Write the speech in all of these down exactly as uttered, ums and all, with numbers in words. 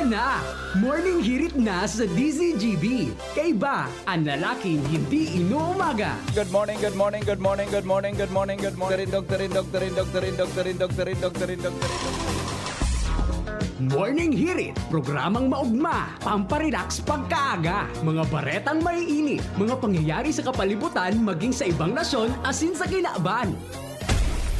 Na! Morning hirit na sa D Z G B. Kaiba, ang lalaking hindi inuumaga. Good morning, good morning, good morning, good morning, good morning, good morning. Tarindog, tarindog, tarindog, tarindog, tarindog, tarindog, tarindog, tarindog. Morning Hirit, programang maugma, pamparelax pagkaaga, mga baretang maiinit, mga pangyayari sa kapalibutan maging sa ibang nasyon asin sa kinaban.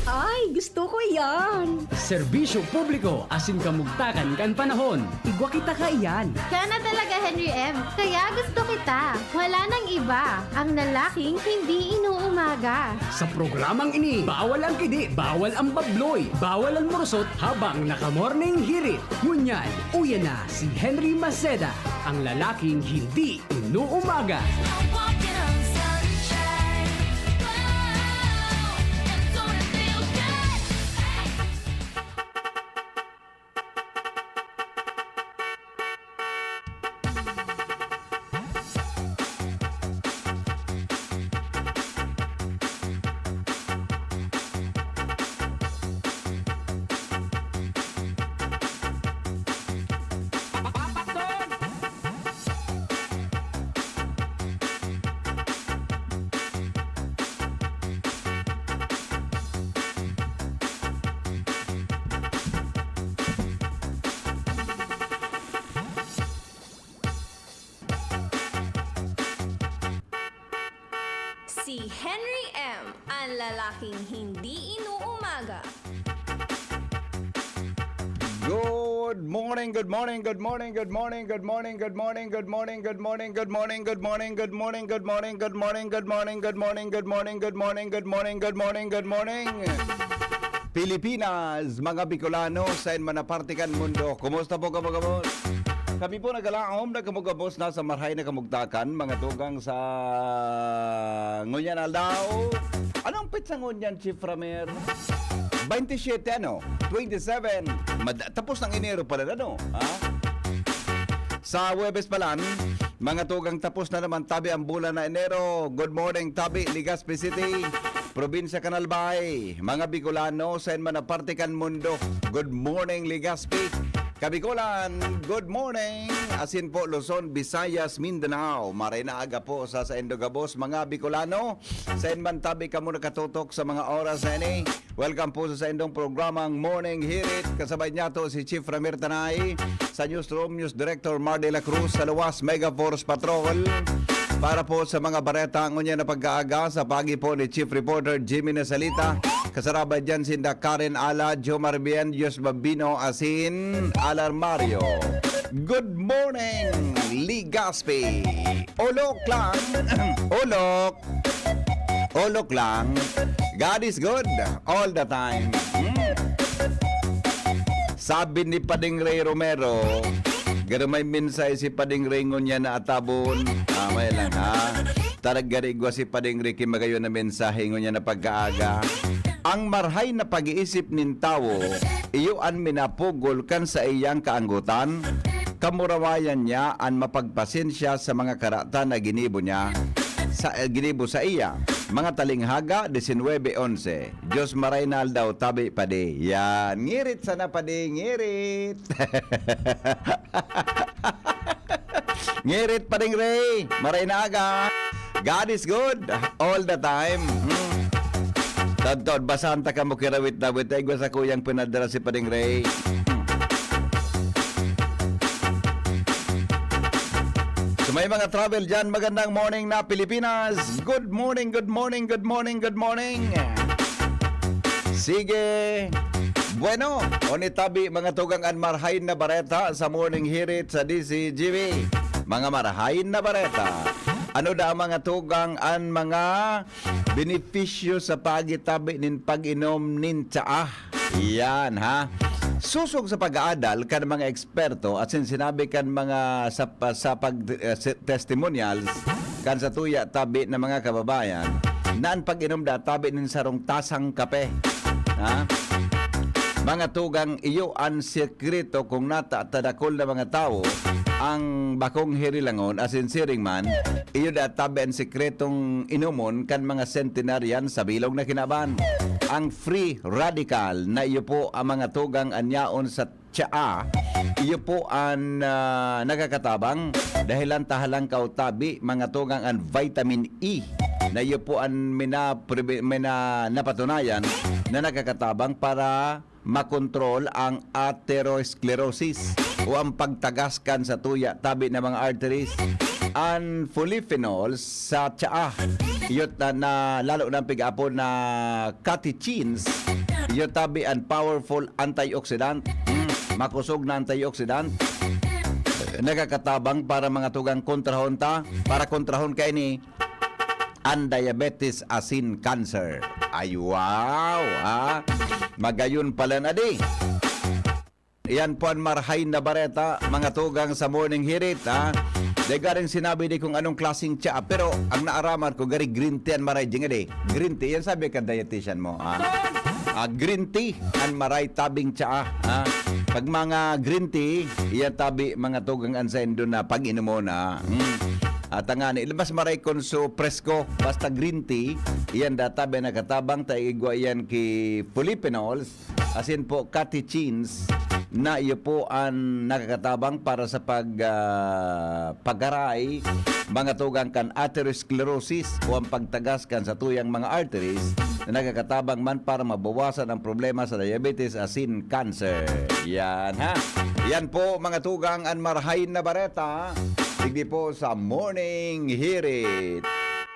Ay, gusto ko yan! Serbisyo publiko asin kamugtakan kan panahon. Igwa kita kaiyan. Kana talaga, Henry M. Kaya gusto kita. Wala nang iba. Ang lalaking hindi inuumaga. Sa programang ini, bawal ang kidi, bawal ang babloy, bawal ang murusot habang naka-morning hirit. Ngunyan, uya na si Henry Maceda, ang lalaking hindi inuumaga. Si Henry M, ang lalaking hindi inuumaga. Good morning, good morning, good morning, good morning, good morning, good morning, good morning, good morning, good morning, good morning, good morning, good morning, good morning, good morning, good morning, good morning, good morning, good morning, good morning, good morning. Pilipinas, mga Bicolano, saen man na parte kan mundo. Kumusta po kamo, gabos? Kami po nagalaom na kamo, gabos, na sa marhay na kamugtakan, mga tugang, sa ngunyan aldaw. Anong petsa ngunyan, Chief Ramer? Twenty-seven, ano? Twenty-seven. Mad-, tapos ng Enero pala, ano? Ha? Sa Huwebes pa lang, mga tugang, tapos na naman tabi ang bulan na Enero. Good morning, tabi, Legazpi City, Probinsya kan Albay, mga Bicolano, saen man na parte kan mundo. Good morning, Legazpi. Kabikolan, good morning. Asin po, Luzon, Visayas, Mindanao. Maray na aga po sa saindo gabos, mga Bicolano. Saen man tabi kamo nakatutok sa mga oras na ini. Welcome po sa saindong programang Morning Hirit. Kasabay niyato si Chief Ramir Tanay, sa newsroom, News Director Mar de la Cruz, sa luwas, Mega Force Patrol. Para po sa mga bareta, ngunyan na pagkaaga, sa pagi po ni Chief Reporter Jimmy Nasalita. Kasarabay diyan sinda Karen Ala, Jomar Bien, Dios Babino, asin Alar Mario. Good morning, Legazpi! Olok lang! Olok! Olok lang. God is good all the time. Hmm. Sabi ni Pading Ray Romero, garo may mensahe si Pading Ray ngunyan na atabon. Amay lang, ha? Tarag gari igwa si Pading Ray ki magayon na mensahe ngunyan na pagkaaga. Ang marhay na pag-iisip nin tawo, iyo an minapugol kan saiyang kaanggotan. Kamurawayan niya an mapagpasensya sa mga karatan na ginibo niya, sa, eh, ginibo saiya. Mga Talinghaga, disinwebe onse. Diyos maray na aldaw, tabi, padi. Yan. Ngirit sana, padi. Ngirit. Ngirit, Pading Ray. Maray na aga. God is good all the time. Hmm. Tadtod, basahan ta kamo kirawit-dawit. Ay, igwa sa kuyang pinadara si Pading Ray. So, may mga travel dyan. Magandang morning na Pilipinas. Good morning, good morning, good morning, good morning. Sige. Bueno, o ni tabi, mga tugang, an marhain na bareta sa Morning Hirit sa D Z G B. Mga marhain na bareta. Ano da ang mga tugang an mga benepisyo sa pagitabi nin pag-inom nin tsaa? Yan, ha? Sosog sa pag-aadal kan mga eksperto asin sinabi kan mga sa, sa pag, eh, se-, testimonials kan satuya tabi na mga kababayan, na an pag-inom da tabi nin sarong tasang kape. Ha? Mga tugang, iyo an sekreto kung nata ta dakul na mga tawo ang bakong hirilangon, asin siring man, iyo da tabi an sekretong inomon kan mga centenarian sa bilog na kinaban. Ang free radical na iyo po ang mga tugang an yaon sa tsaa, iyo po an, ah, nakakatabang dahelan ta halangkaw tabi, mga tugang, an vitamin E na iyo po an mina-, prebe-, mina-, napatunayan na nakakatabang para makontrol ang atherosclerosis o ang pagtagas kan satuya tabi na mga arteries. An polyphenols sa tsaa, iyo na, na lalo na pig-apon na catechins, iyo tabi an powerful antioxidant. Mm, makosog na antioxidant. Nakakatabang para mga tugang kontrahon ta, para kontrahon kaini an diabetes asin cancer. Ay, wow, ha? Magayon pala na di. Yan po an marahay na bareta, mga tugang sa Morning Hirit, ha? Dai garing sinabi di kung anong klaseng tsaa, pero ang naaraman ko, gari green tea an maray, di nga di. Green tea, yan sabi ka dietitian mo, ha? Ah, green tea an maray tabing tsaa, ha? Pag mga green tea, yan tabi, mga tugang an saindo na pag-inomon, ha? Hmm. At ang ani, mas maray kon so presko, basta green tea, iyan da tabi nakatabang ta igwa iyan ki polyphenols, asin po catechins, na iyo po an nakakatabang para sa pag, ah, pagaray, mga tugang kan atherosclerosis o ang pagtagas kan satuyang mga arteries, na nakakatabang man para mabawasan ang problema sa diabetes asin cancer. Yan, ha? Yan po, mga tugang, an marahay na bareta. Digdi po sa Morning Hirit.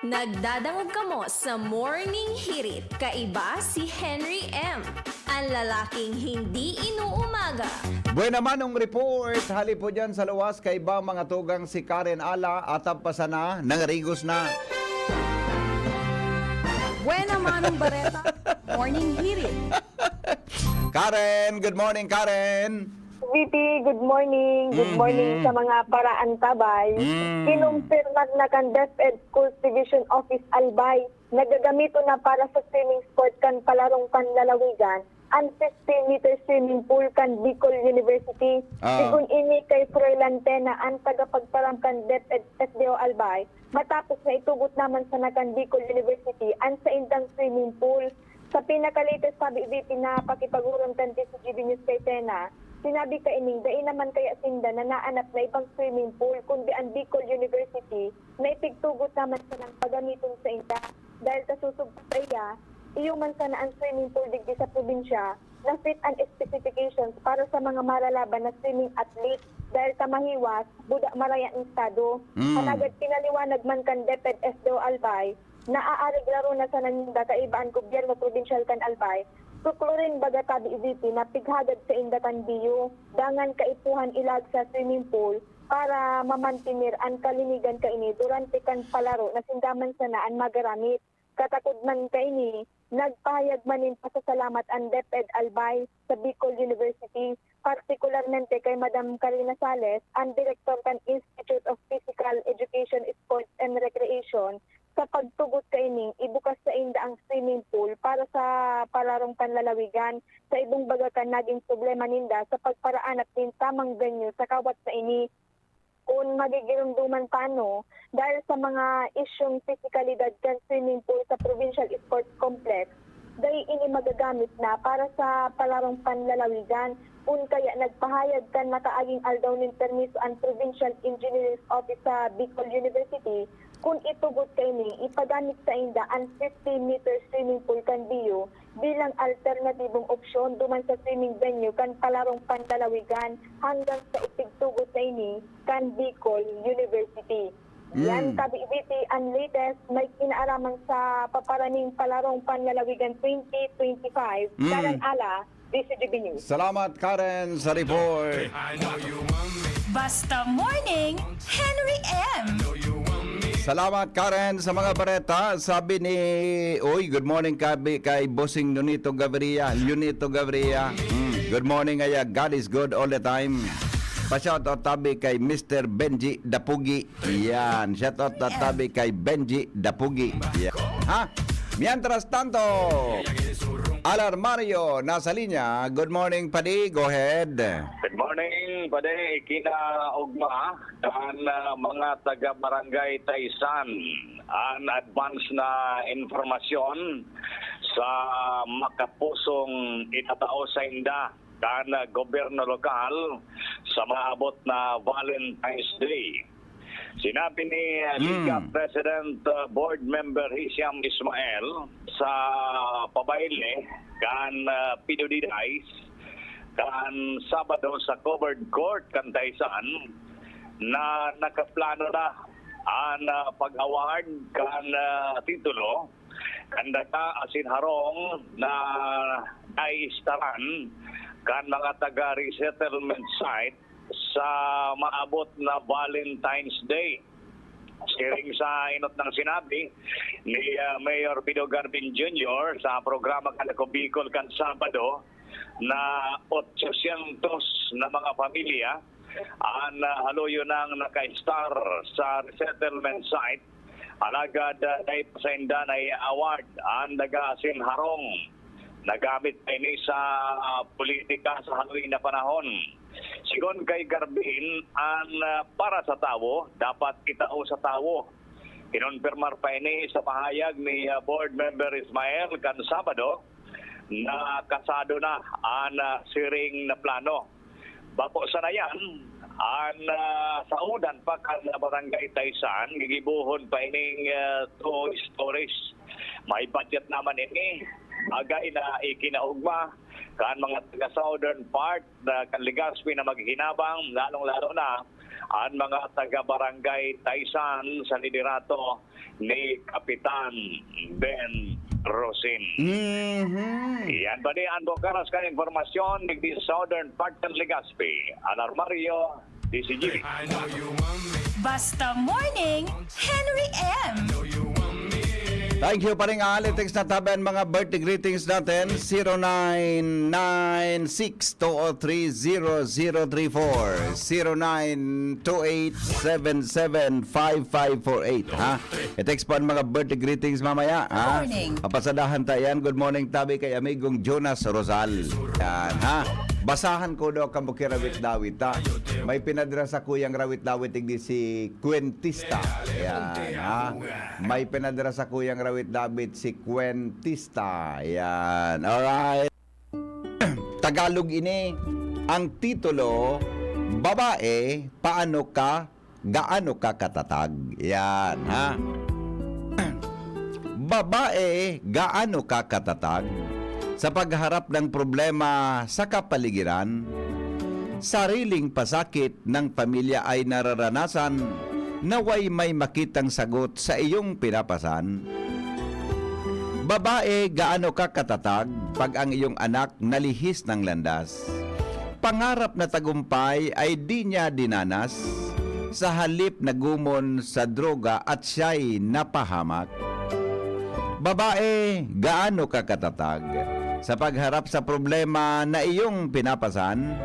Nagdadangog kamo sa Morning Hirit. Kaiba si Henry M, an lalaking hindi inuumaga. Buena manong report, hali po dyan sa luwas, kaiba, mga tugang, si Karen Ala, atap pa sana, nangarigos na. Buena manong bareta, Morning Hirit. Karen, good morning, Karen. V P, good morning. Good morning Mhm. sa mga paraantabay. Mm. Kinumpirma na kan DepEd Schools Division Office Albay, nagagamiton na para sa swimming sport kan palarong panlalawigan an fifty meter swimming pool kan Bicol University. Ah. Sigon ini kay Froilan Tena, an tagapagparam kan DepEd S D O Albay, matapos na itugot naman sana kan Bicol University an saindang swimming pool. Sa pinaka-latest sabi, V P, na pakipaghurom kan D C G B News kay Tena, sinabi kaining dai naman kaya sinda na naanap na ibang swimming pool, kundi an Bicol University na ipigtugot naman sanang pagamiton sainda. Dahil ta susog pa saiya, iyo man sana an swimming pool digdi sa probinsya, na fit an specifications para sa mga malalaban na swimming athlete, dahil ta mahiwas, buda maray an estado. Mm. Alagad pinaliwanag man kan DepEd S D O Albay, naaareglaro na sana ninda kaiba an gobyerno probinsyal kan Albay. Suklorin baga tabi V P na pighagad sainda kan biyo, dangan kaipuhan ilag sa swimming pool para mamantener an kalinigan kaini durante kan palaro na sinda man sana an magaramit. Katakod man kaini, nagpahayag man nin pasasalamat an DepEd Albay sa Bicol University, partikularmente kay Madam Karina Sales, an direktor kan Institute of Physical Education, Sports and Recreation, sa pagtugot kaining ibukas sainda ang swimming pool para sa palarong panlalawigan. Sa ibong baga kan naging problema ninda sa pagparaanap nin tamang venue sa kawat saini. Kun magigiromdoman ta ano, dahil sa mga isyung pisikalidad kan swimming pool sa Provincial Sports Complex, dai ini magagamit na para sa palarong panlalawigan. Kun kaya nagpahayag kan nakaaging aldaw nin permiso an Provincial Engineering Office sa Bicol University, kun itugot kaini, ipagamit sainda an fifty meter swimming pool kan biyo bilang alternatibong opsyon duman sa swimming venue kan palarong panlalawigan hanggang sa ipigtugot na ini kan Bicol University. Yan, Mm. Tabi Ibiti, ang latest may kinaaraman sa paparaning palarong panlalawigan twenty twenty-five, Mm. Karan Ala, D C G B News. Salamat, Karen, sa report. Basta Morning, Henry M. Salamat, Karen, sa mga bareta. Sabi ni, uy, good morning, kabi, kay Bossing Nonito Gaviria, Leonito Gaviria. Mm, good morning, aya, God is good all the time. Pa-shoutout tabi kay Mister Benji Dapugi. Yan, shoutout na tabi kay Benji Dapugi. Yan. Ha? Mientras tanto, Alarmario nasa linya. Good morning, Padi. Go ahead. Good morning, Padi. Kinaugma kan, ah, mga taga-barangay Taisan an advance na impormasyon sa makapusong itatao sainda kan, ah, gobyerno lokal sa maabot na Valentine's Day. Sinabi ni, ah, Hmm. Liga President, ah, Board Member Hisham Ismael sa pabayle kan, ah, Pido Didays kan Sabado sa Covered Court kan Taisan na nakaplano na an, ah, pag-award kan, ah, titulo kan daga asin harong na naistaran kan mga taga-resettlement site sa maabot na Valentine's Day. Siring sa inot nang sinabi ni, ah, Mayor Pido Garbin Junior sa programa kan Ako Bicol kan Sabado na otsosyentos na mga pamilya an, ah, haluyo nang naka-star sa resettlement site. Alagad, ah, dai pa sainda nai-award an daga asin harong. Nagamit pa ini sa, ah, politika sa haloy na panahon. Sigon kay Garbin, an, ah, para sa tawo, dapat itao sa tawo. Kinompirmar pa ini sa pahayag ni, ah, Board Member Ismael kan Sabado na kasado na an, ah, siring na plano. Bako sana yan, an, ah, saodan pa kan Barangay Taisan, gigibohon pa ining, ah, two stories. May budget naman ini, bagay na ikinaugma kan mga taga southern part na kan Legazpi na maghinabang, lalong-lalo na an mga taga-barangay Taisan sa liderato ni Kapitan Ben Rosin. Mhm. Yan pa di an bukaras kan impormasyon digdi sa southern part kan Legazpi. Alarmario, D C G. Basta Morning, Henry M. Thank you, Paring Al. I-text na tabi an mga birthday greetings natin. Zero nine nine six two oh three zero zero three four, zero nine two eight seven seven five five four eight, ha? I-text po an mga birthday greetings mamaya, ha? Morning. Papasadahan ta yan. Good morning, tabi kay amigong Jonas Rosal. Yan, ha? Basahan ko daw kamo ki Rawit Dawit, ha? May pinadra sa kuyang Rawit Dawit, digdi si Quintista. Yan, ha? May pinadra sa kuyang Rawit Dawit, si Quintista. Yan. Alright. Tagalog ini. Ang titulo, Babae, paano ka, gaano ka katatag? Yan, ha? Babae, gaano ka katatag? Sa pagharap ng problema sa kapaligiran, sariling pasakit ng pamilya ay nararanasan na way may makitang sagot sa iyong pinapasan? Babae, gaano ka katatag pag ang iyong anak nalihis ng landas? Pangarap na tagumpay ay di niya dinanas, sa halip nagumon sa droga at siya'y napahamak. Babae, gaano ka katatag sa pagharap sa problema na iyong pinapasan?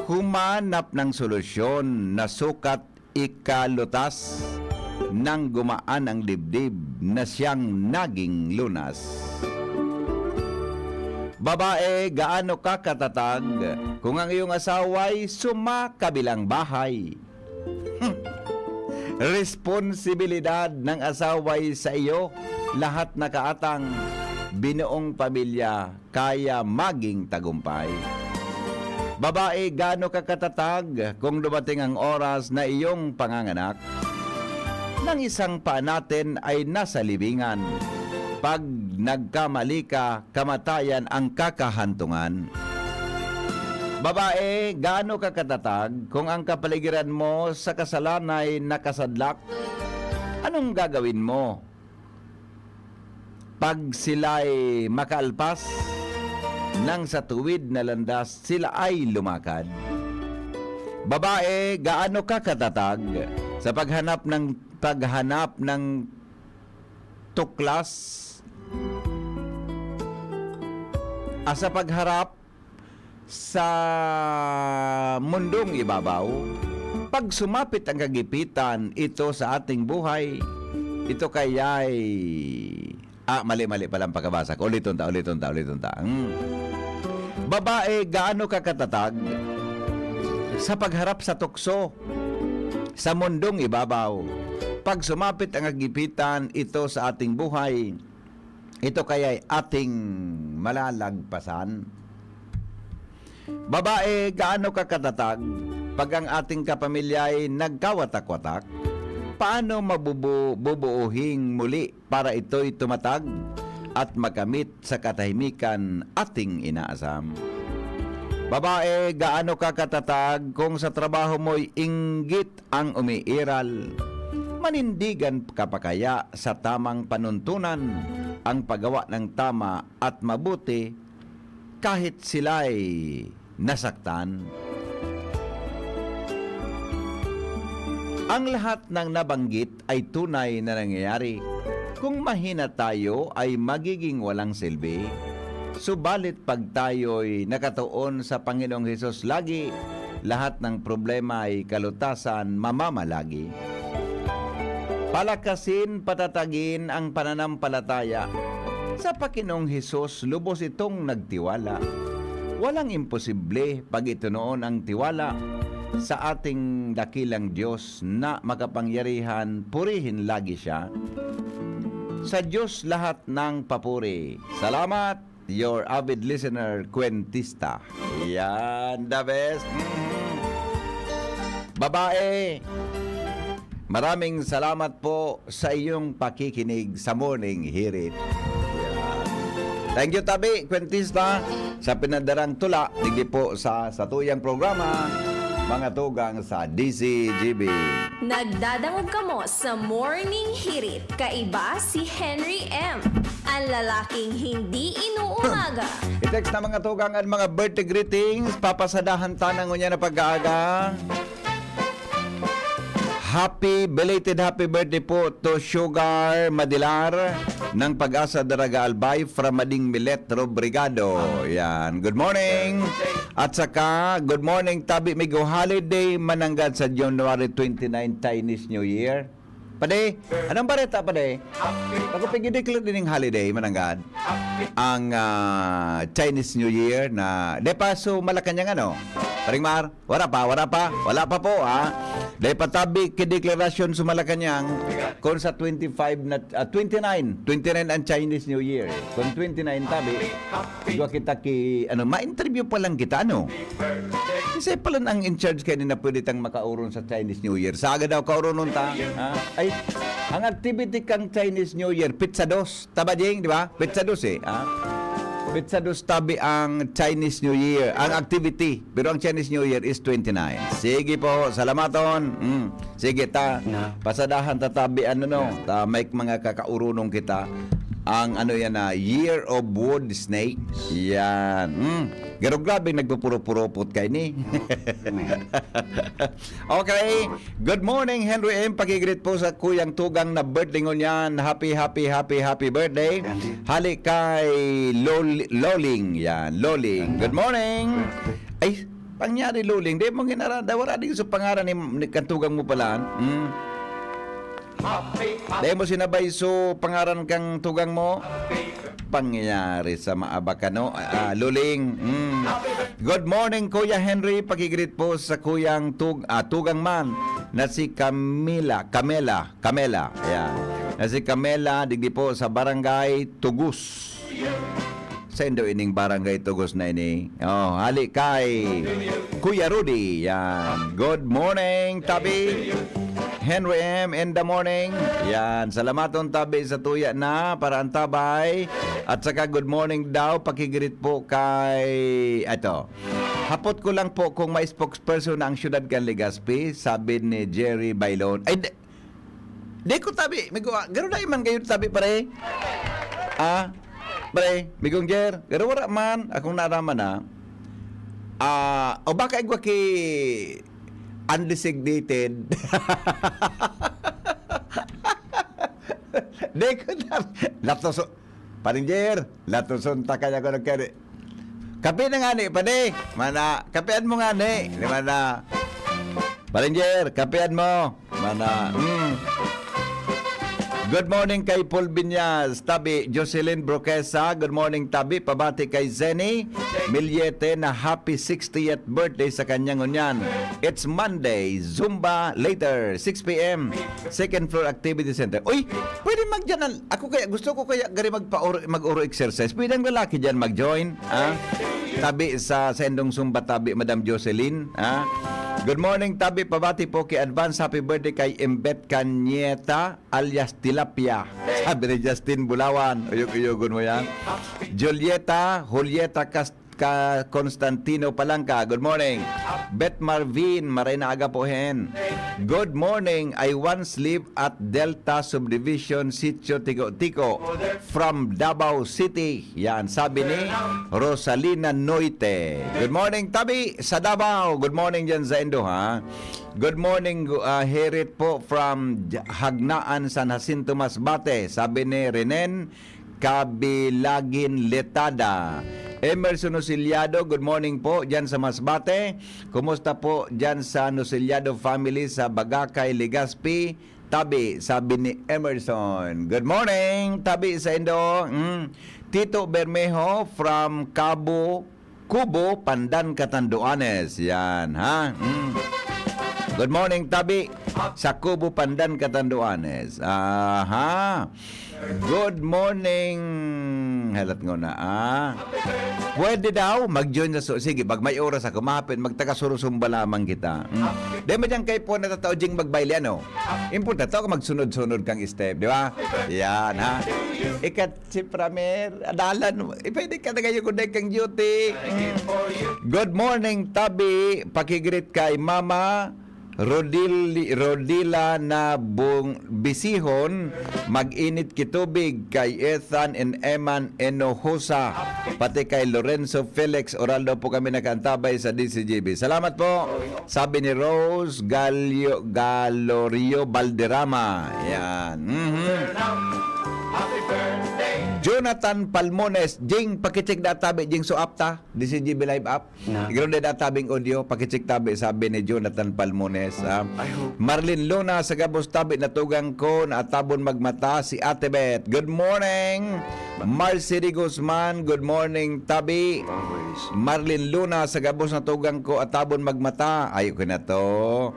Humanap ng solusyon na sukat ikalutas nang gumaan ang dibdib na siyang naging lunas. Babae, gaano ka katatag kung ang iyong asawa'y sumakabilang bahay? Responsibilidad ng asawa'y sa iyo, lahat na kaatang binuong pamilya kaya maging tagumpay. Babae, gaano ka katatag kung dumating ang oras na iyong panganganak? Nang isang paa natin ay nasa libingan. Pag nagkamali ka, kamatayan ang kakahantungan. Babae, gaano ka katatag kung ang kapaligiran mo sa kasalanay nakasadlak? Anong gagawin mo? Pag sila'y makaalpas nang sa tuwid na landas sila ay lumakad. Babae, gaano ka katatag sa paghanap ng, paghanap ng tuklas, ah, sa pagharap sa mundong ibabaw? Pag sumapit ang kagipitan, ito sa ating buhay, ito kaya'y Ah, mali, mali pala ang pagkabasa ko. Uliton ta, uliton ta, uliton ta. Hmm. Babae, gaano ka katatag sa pagharap sa tukso sa mundong ibabaw? Pag sumapit ang kagipitan, ito sa ating buhay, ito kaya'y ating malalagpasan? Babae, gaano ka katatag pag ang ating kapamilya'y nagkawatak-watak? Paano mabubu-, bubuuhing muli para ito'y tumatag at makamit sa katahimikan ating inaasam? Babae, gaano ka katatag kung sa trabaho mo'y inggit ang umiiral? Manindigan ka pa kaya sa tamang panuntunan ang paggawa ng tama at mabuti kahit sila'y nasaktan? Ang lahat ng nabanggit ay tunay na nangyayari. Kung mahina tayo, ay magiging walang silbi. Subalit pag tayo'y nakatuon sa Panginoong Hesus lagi, lahat ng problema ay kalutasan mamamalagi. Palakasin, patatagin ang pananampalataya. Sa Panginoong Hesus, lubos itong nagtiwala. Walang imposible pag itonoon ang tiwala sa ating dakilang Diyos na makapangyarihan, purihin lagi siya. Sa Diyos lahat ng papuri. Salamat, your avid listener, Kwentista. Yan, the best. Mhm. Babae, maraming salamat po sa iyong pakikinig sa Morning Hirit. Yan. Thank you, Tabi, Kwentista, sa pinadarang tula, digdi po sa satuyang programa, Mga Tugang sa D Z G B. Nagdadangog kamo sa Morning Hirit. Kaiba si Henry M, ang lalaking hindi inuumaga. I-text na, mga tugang, an mga birthday greetings. Papasadahan ta na ngunyan na pag-aaga. Happy, belated happy birthday po to Sugar Madilar ng Pag-asa Daraga Albay from Mading Milet, Robrigado. Yan. Good morning. At saka, good morning, Tabi Migo. Holiday mananggad sa January twenty-nine, Chinese New Year. Pade, anong bareta, pade? Ako pigideclare din yung holiday, mananggad. Ang, ah, Chinese New Year na, de pa, so, Malacanang, ano? Paring Mar, wala pa, wala pa, wala pa po, ha? De pa, Tabi, kideklarasyon sa Malacanang, kung sa twenty-five na, ah, twenty-nine, twenty-nine ang Chinese New Year. Kung twenty-nine, Tabi, dua kita ki, ano, ma-interview pa lang kita, ano? Kasi pala ang in charge kayo na pwede tang makauron sa Chinese New Year. Saga daw kauronon ta, ha? Ay, ang activity kang Chinese New Year, pizza dos. Taba, Jing, di ba? Pizza dos eh, ha? Pizza dos, Tabi, ang Chinese New Year, ang activity. Pero ang Chinese New Year is twenty-nine. Sige po, salamaton. Mm. Sige ta, pasadahan ta, Tabi, ano, no? Ta, may mga kakauronon kita. Ang ano yan na, Year of Wood Snakes. Yan. Mm. Pero grabe, nagpupuro-puropot kayo ni. Okay. Good morning, Henry M. Pakigreet po sa Kuyang Tugang na birthday ngunyan. Happy, happy, happy, happy birthday. Hali kay Lol-, Loling. Yan, Loling. Good morning. Ay, pangyari, Loling. Di mo ginarada. Wala din sa pangaran ni, ni Kantugang mo pala. Hmm. Di mo sinabay so pangaran kang tugang mo? Pangyayari sa maabak, ano? Ah, Luling. Mm. Good morning, Kuya Henry. Pakigreet po sa kuyang tug-, ah, tugang man na si Camila. Camela. Camela. Ayan. Na si Camela, digdi po sa Barangay Tugus. Sa indo ining Barangay Tugus na ini. Oh, hali kay Kuya Rudy. Yan. Good morning, Tabi. Henry M in the morning. Yan. Salamaton, Tabi, sa tuya na para antabay. At saka good morning daw. Pakigreet po kay, ito. Hapot ko lang po kung may spokesperson na ang siyudad kan Legazpi, sabi ni Jerry Bailon. Ay, di, di ko, Tabi. May gawa. Garo na man kayo, Tabi, pare. Ah, pare, Migong Jer, garo wala man. Akong naaraman na. Ah, o baka igwa ki undesignated. Di ko na, latoso-, Paring Jer, latoson ta kaya ko nagkari. Kape na nga ni, padi. Mana, kapean mo nga ni. Di mana. Paring Jer, kapean mo. Mana, mm. Good morning kay Paul Binyas, tabi, Jocelyn Broquesa. Good morning, tabi. Pabati kay Zenny Miliete na happy sixtieth birthday sa kanya ngunyan. It's Monday, Zumba later, six p m. Second floor activity center. Uy, pwede magdyan ang, ako kaya, gusto ko kaya gari magpa-uro, mag-uro exercise. Pwede ang lalaki dyan mag-join, ha? Tabi sa, sa indong Zumba, tabi, Madam Jocelyn, ha? Good morning, tabi. Pabati po kay advance happy birthday kay Imbet Canieta alias Tilapia. Sabi ni Justin Bulawan, uyog-uyogon mo yan. Julieta, Julieta Cast-, Ca-, Constantino Palangka, good morning. Beth Marvin, maray na aga po hen. Good morning, I once live at Delta Subdivision, Sitio Tico-Tico, from Davao City. Yan, sabi ni Rosalina Noite. Good morning, tabi sa Davao. Good morning dyan sa Indo, ha? Good morning, gu-, ah, Herit po from J-, Hagnaan, San Jacinto, Masbate. Sabi ni Renen Kabilagin Letada. Emerson Osiliado, good morning po dyan sa Masbate. Kumusta po dyan sa Nusiliado family sa Bagacay, Legazpi? Tabi, sabi ni Emerson. Good morning, tabi sa Indo. Mm. Tito Bermejo from Cabo Kubo, Pandan, Catanduanes. Yan, ha? Mm. Good morning, tabi. Sa Kubo, Pandan, Catanduanes. Aha. Good morning. Halat ngona, ah. Pwede daw mag-join sa su-, sige, pag may oras ako, mahapin, magtaga-Sorosumba lamang kita. Mm. Di mo dyan kay po natatao ding magbayle, ano? Importante ako magsunod-sunod kang step, di ba? Yan, ha? Ikat si Pramer, adalan mo. Eh, pwede ka na kayo kung kang duty. Good morning, tabi. Pakigreet kay Mama Rodil-, Rodila na bung-, bisihon, mag-init ki tubig kay Ethan and Eman Enohosa, pati kay Lorenzo Felix Oraldo po kami nakaantabay sa D C G B. Salamat po. Sabi ni Rose Galio-, Galorio Valderrama. Yan. Mhm. Jonathan Palmones, Jing, pakicheck da tabi, Jing, so app ta, D C G B Live app. Na. Igro da tabing audio, pakicheck tabi, sabi ni Jonathan Palmones. Ah. I hope. Marlene Luna, sa gabos tabi, natugang ko, naatabon magmata, si Ate Beth. Good morning. Marcy de Guzman, good morning, tabi. Always. Marlene Luna, sa gabos na tugang ko, atabon magmata. Ay, okay na to.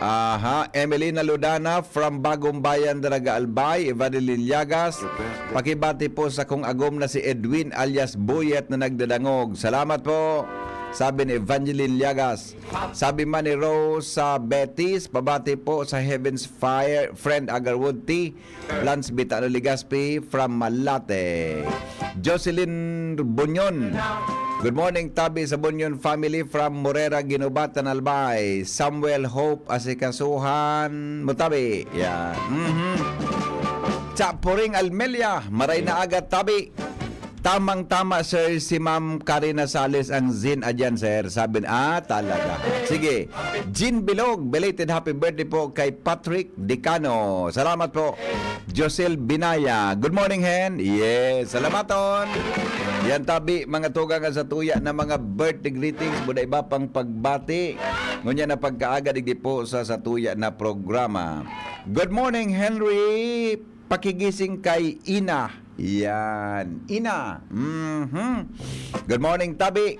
Aha, Emelina Ludana from Bagong Bayan, Daraga Albay, Evangeline Llagas. Pakibati po sa kong agom na si Edwin alias Buyet na nagdadangog. Salamat po, sabi ni Evangeline Llagas. Sabi man ni Rosa Betis, pabati po sa Heaven's Fire, friend Agarwood T. Lance Bitano Legaspi from Malate. Jocelyn Bunyon. Good morning, tabi sa Bunyon family from Morera, Guinobatan, Albay. Samuel Hope Asikasuhan Mutabi. Yan. Mhm. Chapuring Almelia, maray na aga, tabi. Tamang-tama, sir, si Ma'am Karina Sales ang Zin Adyan, sir. Sabi na, ah, talaga. Sige. Jean Bilog, belated happy birthday po kay Patrick Decano. Salamat po. Josel Binaya. Good morning, Hen. Yes, salamaton. Yan tabi, mga tugang sa tuya na mga birthday greetings, buda iba pang pagbati. Ngunyan na pagkaaga, digdi po sa, sa tuya na programa. Good morning, Henry. Pakigising kay Ina. Yan. Ina. Mhm. Good morning, tabi.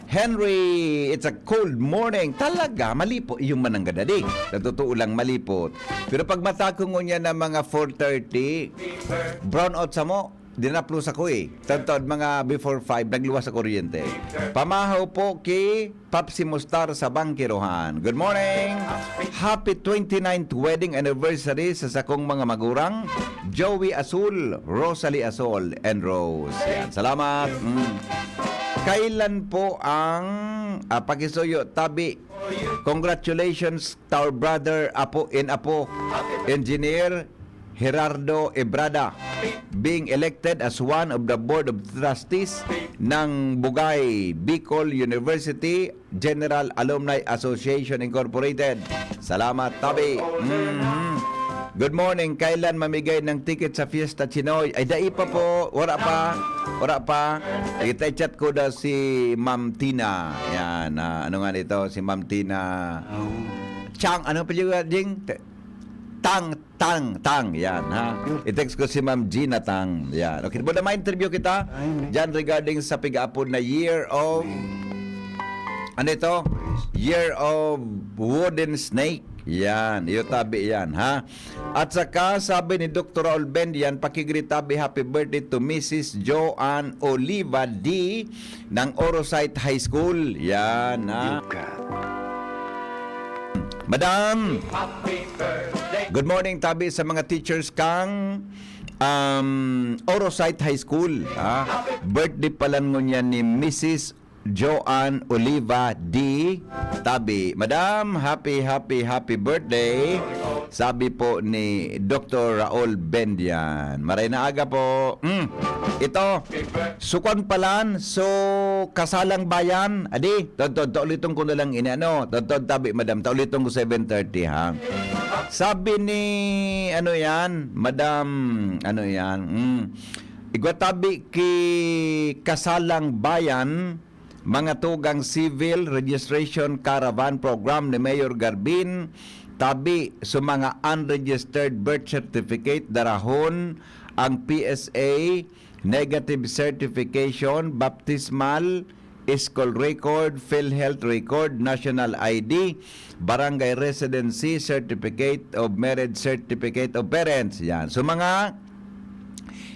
Henry, it's a cold morning. Talaga, malipot. Yung mananggad, adi. Sa totoo lang, malipot. Pero pag mata ko ngunyan na mga four thirty, brown out sa mo, dinaplos ako eh. Tantod, mga before five, nagluwas sa kuryente. Pamahaw po ki Papsi Mustar sa Bangkirohan. Good morning! Happy twenty-ninth wedding anniversary sa sakong mga magurang, Joey Asul, Rosalie Asol, and Rose. Yan. Salamat. Mm. Kailan po ang, ah, pakisuyo, tabi? Congratulations to our brother, apo, and apo, Engineer Gerardo Ebrada, being elected as one of the Board of Trustees ng Bugay, Bicol University General Alumni Association Incorporated. Salamat, tabi. Mhm. Good morning. Kailan mamigay ng ticket sa Fiesta Chinoy? Ay, dai pa po. Wala pa. Wala pa. Kita chat ko daw si Ma'am Tina. Yan. Ah, ano nga nito? Si Ma'am Tina. Oh. Chang, ano pa yung, Jing? Tang, Tang, Tang, yan, ha? I-text ko si Ma'am Gina Tang, yan. Okay, buda ma-interview kita Ay, may- dyan regarding sa piga-apod na year of, ano ito? Year of wooden snake. Yan, iyo tabi yan, ha? At saka, sabi ni Doktor Raul Bendian, pakigreet tabi, happy birthday to Missus Joanne Oliva D ng Orosite High School. Yan, ha? Madam, good morning tabi sa mga teachers kang, um, Orosite High School, ha? Birthday pala ngunyan ni Missus Joanne Oliva D. Tabi. Madam, happy, happy, happy birthday. Sabi po ni Doktor Raul Bendian. Maray na aga po. Mm. Ito, sukon palan, so, kasalang bayan. Adi, tod, tod, tauliton ko na lang ini, ano. Tod, tod, tabi, madam. Tauliton ko seven thirty, ha. Sabi ni, ano yan, madam, ano yan, mm. Igwa tabi ki kasalang bayan, mga tugang civil registration caravan program ni Mayor Garbin, tabi sa mga unregistered birth certificate, darahon ang P S A, negative certification, baptismal, school record, PhilHealth record, national I D, barangay residency, certificate of marriage, certificate of parents. Yan. So, mga,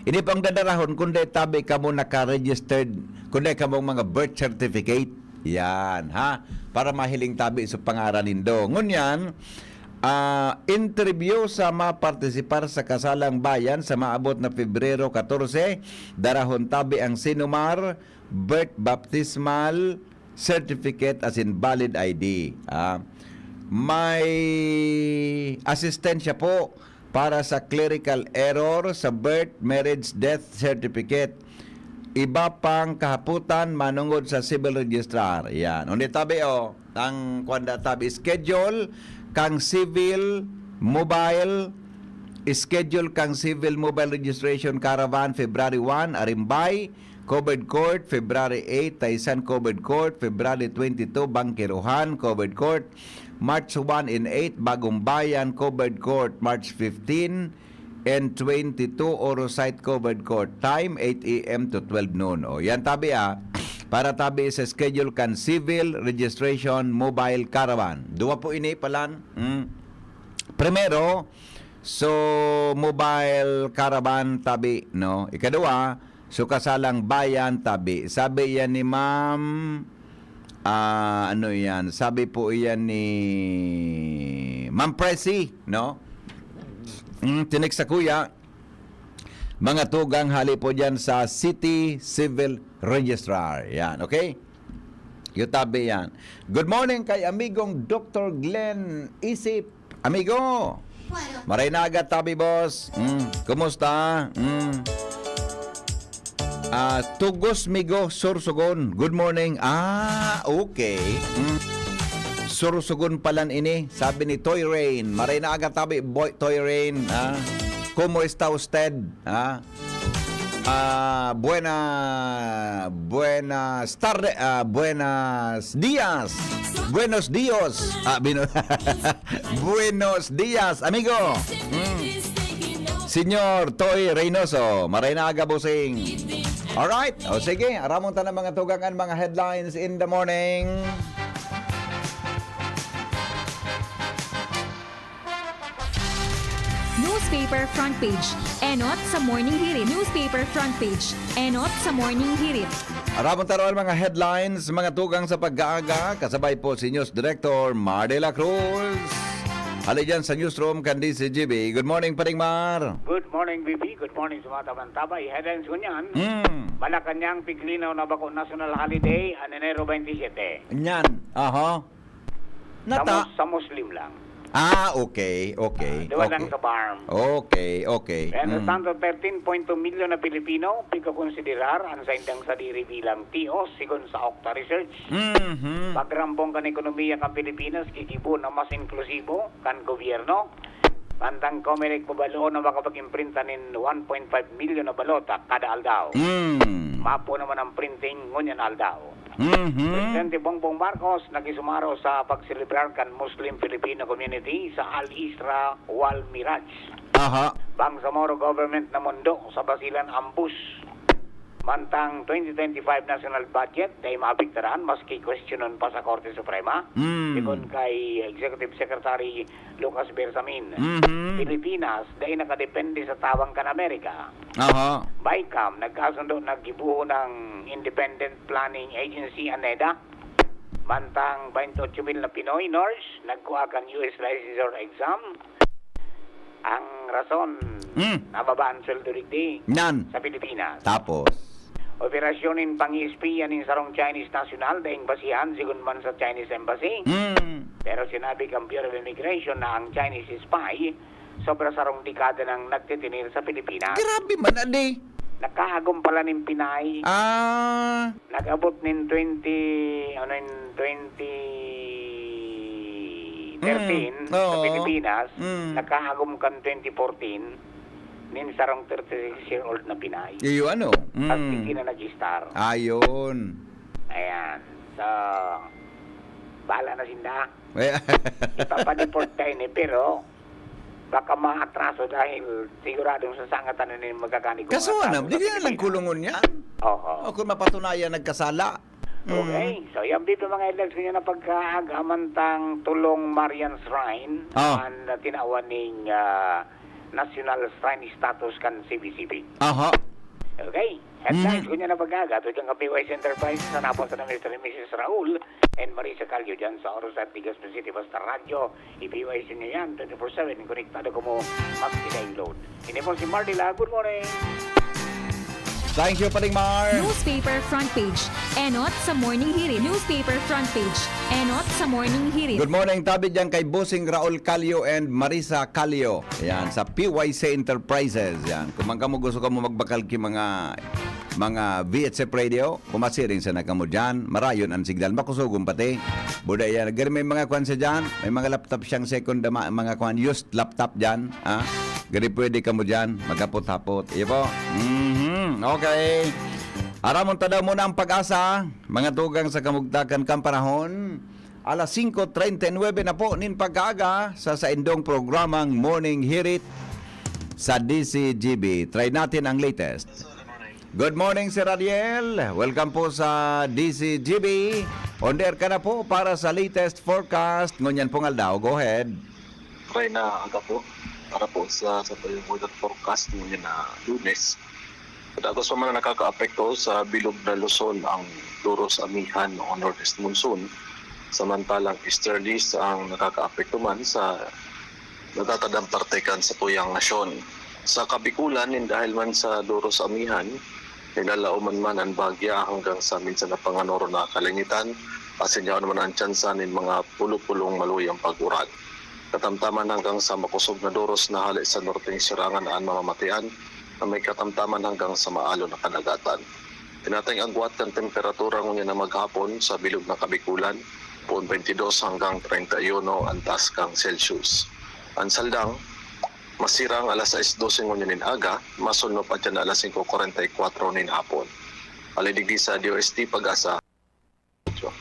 ini pang dadarahon, kung dai tabi kamo naka-registered, kung dai kamo mga birth certificate. Yan, ha? Para mahiling tabi sa pangaran nindo. Ngunyan, ah, interview sa mapartisipar sa Kasalang Bayan sa maabot na Pebrero katorse, darahon tabi ang sinumar, birth, baptismal certificate, as in valid I D. Ah, may asistensya po para sa clerical error sa birth, marriage, death certificate. Iba pang kahapotan manongod sa civil registrar. Yan. Undi tabi, oh, ang kwanda tabi, schedule kang civil mobile, schedule kang civil mobile registration caravan, February one, Arimbay, Covered Court, February eight, Taysan Covered Court, February twenty-two, Bangkiruhan Covered Court, March one and eight, Bagong Bayan Covered Court, March fifteen and twenty-two, Orosite Covered Court, time eight A M to twelve noon. O, yan tabi, ah, para tabi sa schedule kan civil registration mobile caravan. Duwa po ini, palan. Mm. Primero, so, mobile caravan tabi, no? Ikaduwa, so, kasalang bayan tabi. Sabi yan ni Ma'am, ah, ano yan? Sabi po yan ni Ma'am Presi, no? Mm, tinik sa kuya, mga tugang hali po dyan sa City Civil Registrar. Yan, okay? Yutabi yan. Good morning kay amigong Doktor Glenn Isip. Amigo! Maray na aga tabi, boss. Mm, kumusta? Mm. Ah, Tugos Migo, Sorsogon. Good morning. Ah, okay. Mm. Sorsogon palan ini, sabi ni Toy Rain. Maray na aga tabi, boy, Toy Rain. Ah. ¿Cómo está usted? Ah. Ah, buena, buenas tarde, ah, buenos días. Buenos días. Ah, bino-, buenos días, amigo. Mm. Señor Toy Reynoso, maray na aga, bossing. Alright, o sige, aramon ta ng mga tugangan, mga headlines in the morning. Newspaper front page. Enot sa Morning Hirit. Newspaper front page. Enot sa Morning Hirit. Aramon ta ron mga headlines, mga tugang sa pag-aaga. Kasabay po si News Director Mar de la Cruz. Hali dyan sa newsroom kan D C G B. Good morning, Paring Mar. Good morning, B B. Good morning sa mga tabang-tabay. Headlines ko niyan. Mm. Malacanang, piglinaw na bako national holiday, an Enero twenty-seven. Nyan. Aha. Nata- Sa Mus-, sa Muslim lang. Ah, okay, okay. Ah, duwa lang Okay. sa farm. Okay, okay. Kaya sa Mm. tanto, thirteen point two milyon na Pilipino, pigkakonsiderar an saindang sadiri bilang T O, sigon sa Okta Research. Mhm. Pagrambong kan ekonomiya kan Pilipinas, gigibo na mas inklusibo kan gobyerno. Mantang Comelec, mabaloon na makapag-imprinta nin one point five milyon na balota kada aldaw. Mm. Mapo naman ang printing ngunyan aldaw. Mhm. Presidente Bongbong Marcos nakisumaro sa pagselebrar kan Muslim Filipino community sa Al Isra Wal Miraj, Aha. Bangsamoro government na mundo sa Basilan Ambus. Mantang twenty twenty-five national budget dai maapektaran maski kwestiyonon pa sa Korte Suprema. Mm. Sigon kay Executive Secretary Lucas Bersamin, Mhm. Pilipinas dai nakadepende sa tabang kan Amerika. Aha. BICAM nagkasundo na gibuo ng Independent Planning Agency, ANEDA. Mantang twenty-eight mil na Pinoy nurse nagkuha kan U S licensure exam. Ang rason, Mm. nababa ang sweldo digdi Nan. sa Pilipinas. Tapos. Operasyon nin pang-espiya nin sarong Chinese national daing basihan sigon man sa Chinese embassy. Mm. Pero sinabi kan Bureau of Immigration na ang Chinese spy sobra sarong dekada nang nagtitinir sa Pilipinas. Grabe man, adi. Nakaagom pala nin Pinay. Ah. Nag-abot nin twenty, ano, in twenty thirteen Mm, sa oo. Pilipinas, Mm. nakaagom kan twenty fourteen, nin sarong thirty-six year old na Pinay. Iyo ano? At Mm. hindi na nag-star. Ayun. Ayan. So, bahala na sinda. Eh, Ipapadeport kayo ni, pero baka maatraso dahil siguradong sa sangatan na yung magkakani kung Kaso maatraso ano, sa di na lang Pilipinas. Kulungon yan. Oo. O kung mapatunayan nagkasala. Mm. Okay. So, yan dito mga headlines ko na pagkaaga mantang Tulong Marian Shrine Ah. ang tinawan ning ah, National Shrine Status kan C B C B. Aha. Okay. Headlines Mhm. ko na pagkaaga. Ito yung P Y C Enterprise sa napos na Mister and Missus Raul and Marisa Calio dyan sa Oros at Legazpi City. Basta Radyo, i-P Y C nyo yan. Twenty-four seven, konektado ko mo. Mag-download. Ini po si Mardy La. Good morning. Thank you, Paring Mar. Newspaper front page. Enot sa Morning Hirit. Newspaper front page. Enot sa Morning Hirit. Good morning, tabi dyan kay Bossing Raul Calio and Marisa Calio. Yan, sa P Y C Enterprises. Yan. Kung man kamo gusto kamo magbakal ki mga mga V H F radio, kumasiring sana kamo dyan. Marayon ang signal. Makusugon pati. Buda yan. Gari may mga kwan sa dyan. May mga laptop siyang second, ma- mga kwan, used laptop dyan. Ha? Gari pwede kamo dyan. Maghapot-hapot. Iyo po. Mhm. Okay. Aramon ta daw muna ang pag-asa. Mga tugang sa kamugtakan kan panahon. Alas singko treinta y nuebe na po nin pagkaaga sa saindong programang Morning Hirit sa D C G B. Try natin ang latest. Good morning, Sir Ariel. Welcome po sa D C G B. On air ka na po para sa latest forecast ngunyan pong aldaw. Go ahead. Try na aga po para po sa sa weather forecast ngunyan na Lunes. Dagos pa man ang nakakaapekto sa bilog na Luzon ang duros amihan o northeast monsoon, samantalang easterlies ang nakakaapekto man sa natatadang parte kan satuyang nasyon. Sa Kabikulan, nin dahil man sa duros amihan, nilalaoman man an bahagya hanggang sa minsan na panganoro na kalangitan, asin yaon man an tsansa nin mga pulo-pulong maluyang pag-uran. Katamtaman hanggang sa makosog na duros na hale sa norteng sirangan an mamamatian na may katamtaman hanggang sa maalon na kadagatan. Tinatayang agwat kan temperatura ngunyan na maghapon sa bilog na Kabikulan, poon twenty-dos hanggang treinta y uno an taas kan Celsius. An saldang, masirang alas sais dose ngunyan nin aga, masunop pa dyan na alas singko kwarenta y kwatro nin hapon. Alay digdi sa D O S T Pag-asa.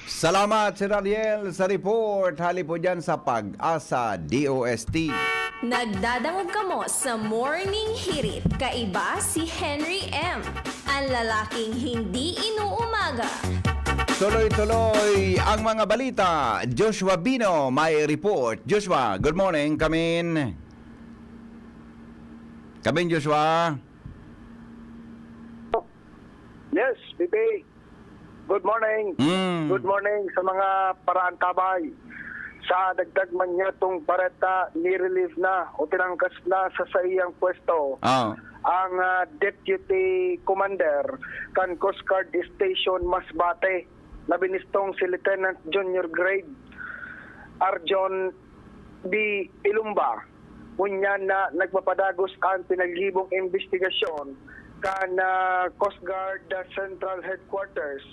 Salamat, Sir Ariel, sa report. Hali po dyan sa Pag-asa D O S T. Nagdadangog kamo sa Morning Hirit. Kaiba si Henry M, ang lalaking hindi inuumaga. Tuloy-tuloy ang mga balita. Joshua Bino may report. Joshua, good morning. Kamin. Kamin, Joshua. Yes, Bibi. Good morning. Mm. Good morning sa mga paraantabay. Sa dagdag man niyatong bareta, nirelieve na o tinangkas na sa saiyang pwesto Ah. ang ah, Deputy Commander kan Coast Guard Station Masbate na binistong si Lieutenant Junior Grade Arjon B. Ilumba. Ngunyan na nagpapadagos ang pinaghibong investigasyon kan ah, Coast Guard ah, Central Headquarters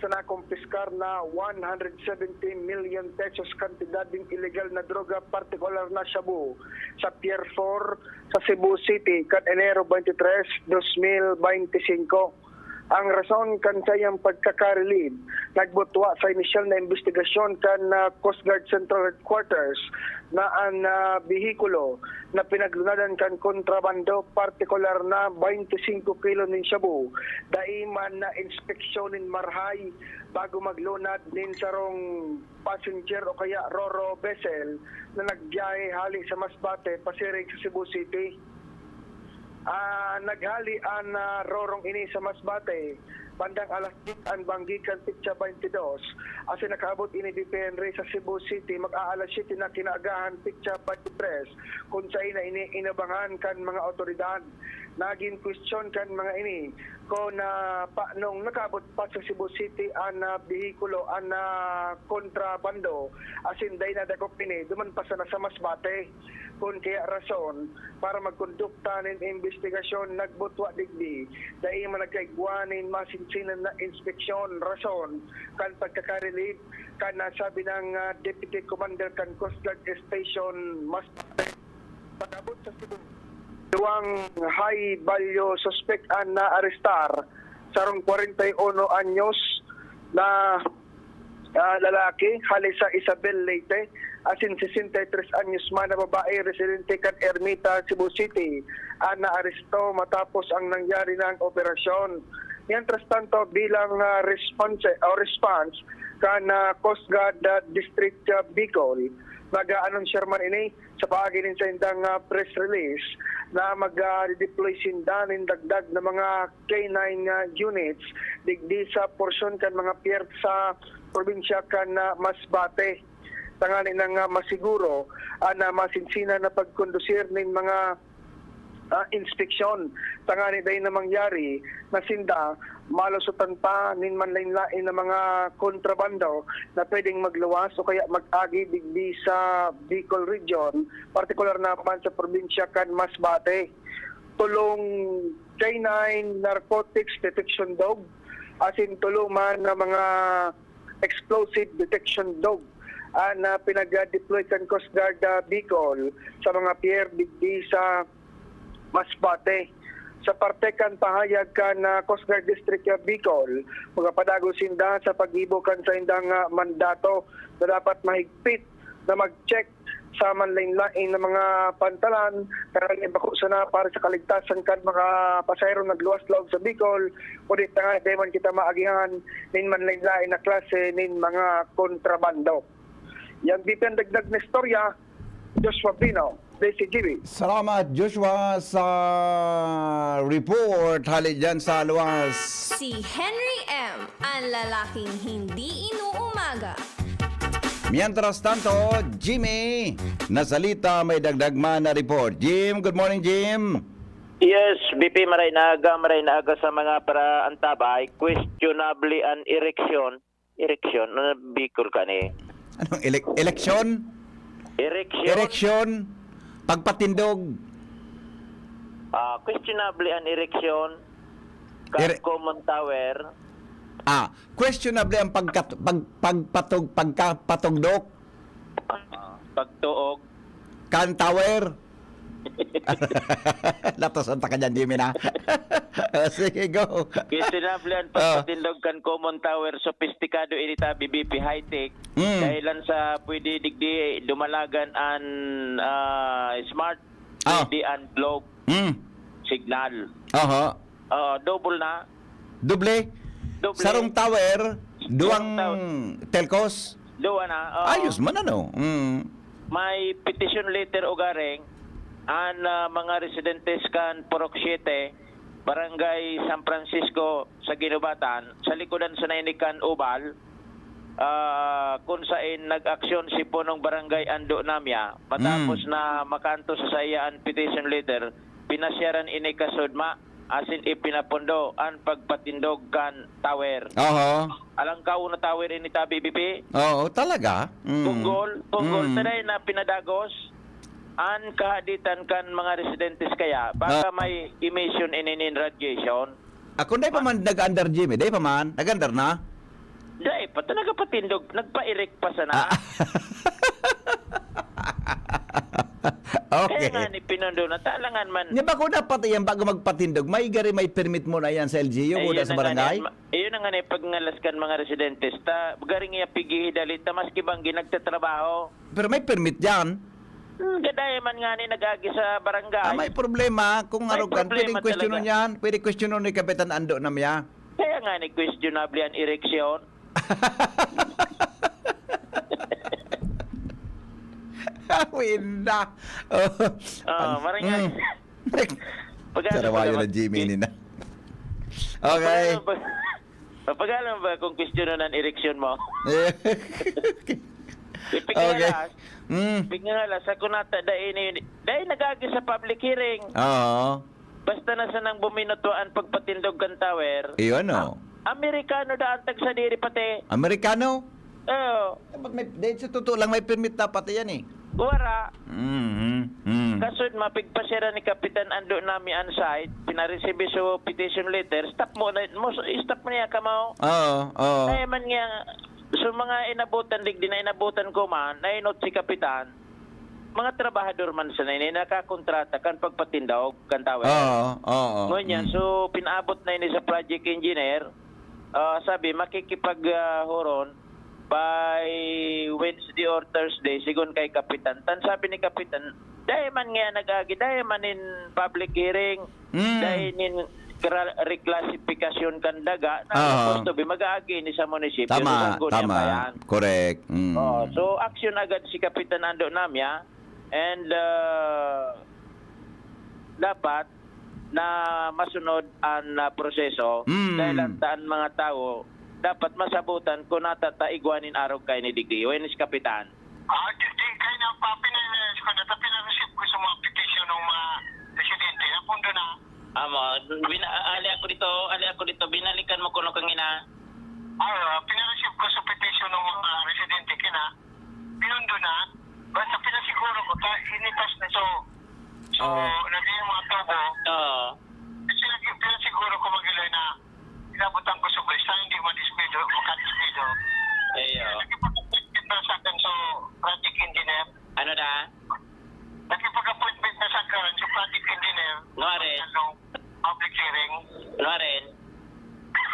sa nakumpiskar na one hundred seventy million pesos kantidad nin ilegal na droga, partikular na shabu, sa Pier four sa Cebu City kan Enero twenty-three, dos mil bente singko. Ang rason kan saiyang pagkaka-relieve nagbutwa sa inisyal na imbestigasyon kan, ah, Coast Guard Central Headquarters na an, ah, behikulo na pinaglunadan kan kontrabando, partikular na twenty-five kilo nin shabu, dai man na inspeksyon nin marahay bago maglunad nin sarong passenger o kaya ro-ro vessel na nagbiyahe hali sa Masbate pasiring sa Cebu City. Ah, naghali an, ah, rorong ini sa Masbate bandang alas diyes an banggi kan petsa twenty-two, asin nakaabot ini, B P Henry, sa Cebu City mag-aalas siyete na kinaagahan, petsa twenty-three, kun saen na ini inabangan kan mga awtoridad. Nagin kwestiyon kan mga ini kun, ah, paanong nakaabot pa sa Cebu City an, ah, behikulo, an, ah, kontrabando, asin dai nadakop ini duman pa sana sa Masbate. Kun kaya rason para magkondukta nin imbestigasyon nagbutwa digdi, dai man nagkaigwa nin masinsinan na inspeksyon, rason kan pagkaka-relieve kan nasabi nang, ah, Deputy Commander kan Coast Guard Station Masbate. Pag-abot sa Cebu, duwang high value suspect an naarestar, sarong kwarenta y uno anyos na, ah, lalaki hale sa Isabel, Leyte, asin sesenta y tres anyos man na babae residente kan Ermita, Cebu City, an naaresto matapos ang nangyari na ang operasyon. Mientras tanto, bilang, ah, response o response kan, ah, Coast Guard, ah, District, ah, Bicol, nag-aanunsyo man ini sa paagi nin saindang, ah, press release na mag, ah, deploy sinda nin dagdag na mga K nine, ah, units digdi sa porsyon kan mga pier sa probinsya kan, ah, Masbate, tanganing, ah, masiguro an, ah, masinsinan na pagkondusir nin mga, ah, inspeksyon, tanganing dai na mangyari na sinda malusotan pa nin manlaen-laen na mga kontrabando na pwedeng magluwas o kaya mag-agi digdi sa Bicol Region, partikular na man sa probinsya kan Masbate. Tolong K nine Narcotics Detection Dog, asin tolo man na mga explosive detection dog an, ah, pinag-deploy kan Coast Guard, ah, Bicol sa mga pier digdi sa Masbate. Sa parte kan pahayag kan, ah, Coast Guard District, ah, Bicol, magpapadagos sinda sa paggibo kan saindang, ah, mandato na dapat mahigpit na mag-check sa manlaen-laen na mga pantalan, tanganing bako sana para sa kaligtasan kan mga pasahero nagluwas laog sa Bicol, kundi tanganing dai man kita maagihan nin manlaen-laen na klase nin mga kontrabando. Yan, B P N dagdag na istorya, Joshua Bino, D C G B. Salamat, Joshua, sa report hali dyan sa luwas. Si Henry M, ang lalaking hindi inuumaga. Mientras tanto, Jimmy, nasalita, may dagdag man na report. Jim, good morning, Jim. Yes, B P, maray na aga, maray na aga sa mga paraantabay. Questionable an ereksyon. Ereksyon? Ano, Bicol ka ni? Anong elek-, eleksyon? Ereksyon? Ereksyon? Pagpatindog? Ah, questionable an ereksyon. Kan Ere- Common Tower. Ah, questionable ang pagkat-, pag-, pagpatog-, pagkapatugdok. Ah, pagtuog. Kan Tower. Latoson ta ka dyan, Jimmy, na. Oh, sige, go. Questionable ang Ah. pagpatindog kan Common Tower. Sopistikado ini ta, B B P, high-tech. Mm. Dahilan sa pwede digdi dumalagan an, ah, smart, Ah. pwede an globe Mm. signal. Aha. Oo, double na. Doble? Doble. Sarong tower, duwang Sarong tower. telcos? Duwa na, oo. Ayos man, ano? Mm. May petition letter ugaring an, ah, mga residentes kan Purok Siete, Barangay San Francisco sa Guinobatan, sa likodan sana ini kan Oval, ah, kun saen nag-aksyon si Punong Barangay Ando Namia matapos Mm. na makaantos sa saiya an petition letter, pinasyaran ini kasudma asin ipinapondo an pagpatindog kan tower. Oho. Alangkaw na tower ini ta, B B P. Oo, talaga? Mm. Punggol, punggol, Mm. taray na pinadagos an kahaditan kan mga residentes kaya baka Ah. may emission ini nin radiation. Ah, kung dai pa man nag-andar, Jimmy, dai pa man? Nag-andar na? Dai pa, ta nagpatindog, nagpa-erect pa sana. Ah. Okay. Nga ni pinundo na talangan man. Nya bako dapat iyan bago magpatindog, may gari may permit mo na yan sa L G U, Ayun kuda sa na nga barangay? ni, ma-, ayun na nga ni pagngalas kan mga residentes. Ta, garing iya pigihidali ta maski banggi nagtatrabaho. Pero may permit yan. Hmm, gaday man nga ni nag-agi sa barangay. Ah, may problema. Kung May ano kan, problema pwedeng questionon talaga. yan. Pwede questionon ni Kapitan Ando na miya. Kaya nga ni questionable ang ereksyon. Winda. Oh, Ah, an-, maringay. mm. Pag-alam Sarawayo mo na naman, Jimmy ki- ini na. Okay. Pag-alam ba, pag-alam ba kung questionon ang ereksyon mo? Ipignalas. Okay. Mm. Ipignalas. Ako nata, dai ni, dai nag-agi sa public hearing. Oo. Basta na sanang buminuto ang pagpatindog kan tower. Iyo, ano? Ah, Amerikano da ang tagsadiri pati. Amerikano? Oo. Dapat may, dahil sa totoo lang, may permit dapat yan eh. Wara. Mm, mm. Kasud, mapigpasira ni Kapitan Ando nami ang site, pinaresibi so petition letter, stop mo na, mo, stop mo niya kamo. Oo, oo. Kaya man nga, so mga inabutan, digdi na inabutan ko man, nainot si Kapitan, mga trabahador man sana ini nakakontrata kan pagpatindog kan tower. Oo, oo. Ngunyan, Mm. so pinaabot na ini sa project engineer, ah, sabi, makikipag, ah, huron by Wednesday or Thursday, sigon kay Kapitan. Tan sabi ni Kapitan, "Dai man nga nag-agi, dai man in public hearing, Mm. dai nin kra-, reclassification kan daga, na Oo. supposed to be, mag-aagi ni sa munisipyo, Tama, sa Sangguniang tama. Bayan." Correct. Mm. Oh, so action agad si Kapitan Ando Namya, and, ah, dapat na masunod ang, ah, proseso, Mm. dahil ang taan mga tawo dapat masabutan kung nata ta igwa nin arog kaini digdi. Wen si Kapitan. Ah, di, di, kaya na, pa, pinanayos ko na, ta, pinareceive ko sa mga petition ng mga residente. Napundo na. Amo, bina-, ali ako dito, ali ako dito, binalikan mo kuno kangina. Ah, pinareceive ko sa petition ng mga residente, kina, pinundo na. Basta pinasiguro ko, ta, initas na so, so, Oo. naging mga tubo. Oo. Kasi lagi, pinasiguro ko, Mag-Iloy, na inabutan ko sa Buwis, na hindi madispido, makadispido. Iyo. Nakipag-appointment na sa akin sa project engineer. Ano na? Nakipag-appointment na sa akin sa project engineer. Nuwari. Ano, public hearing. Nuwari.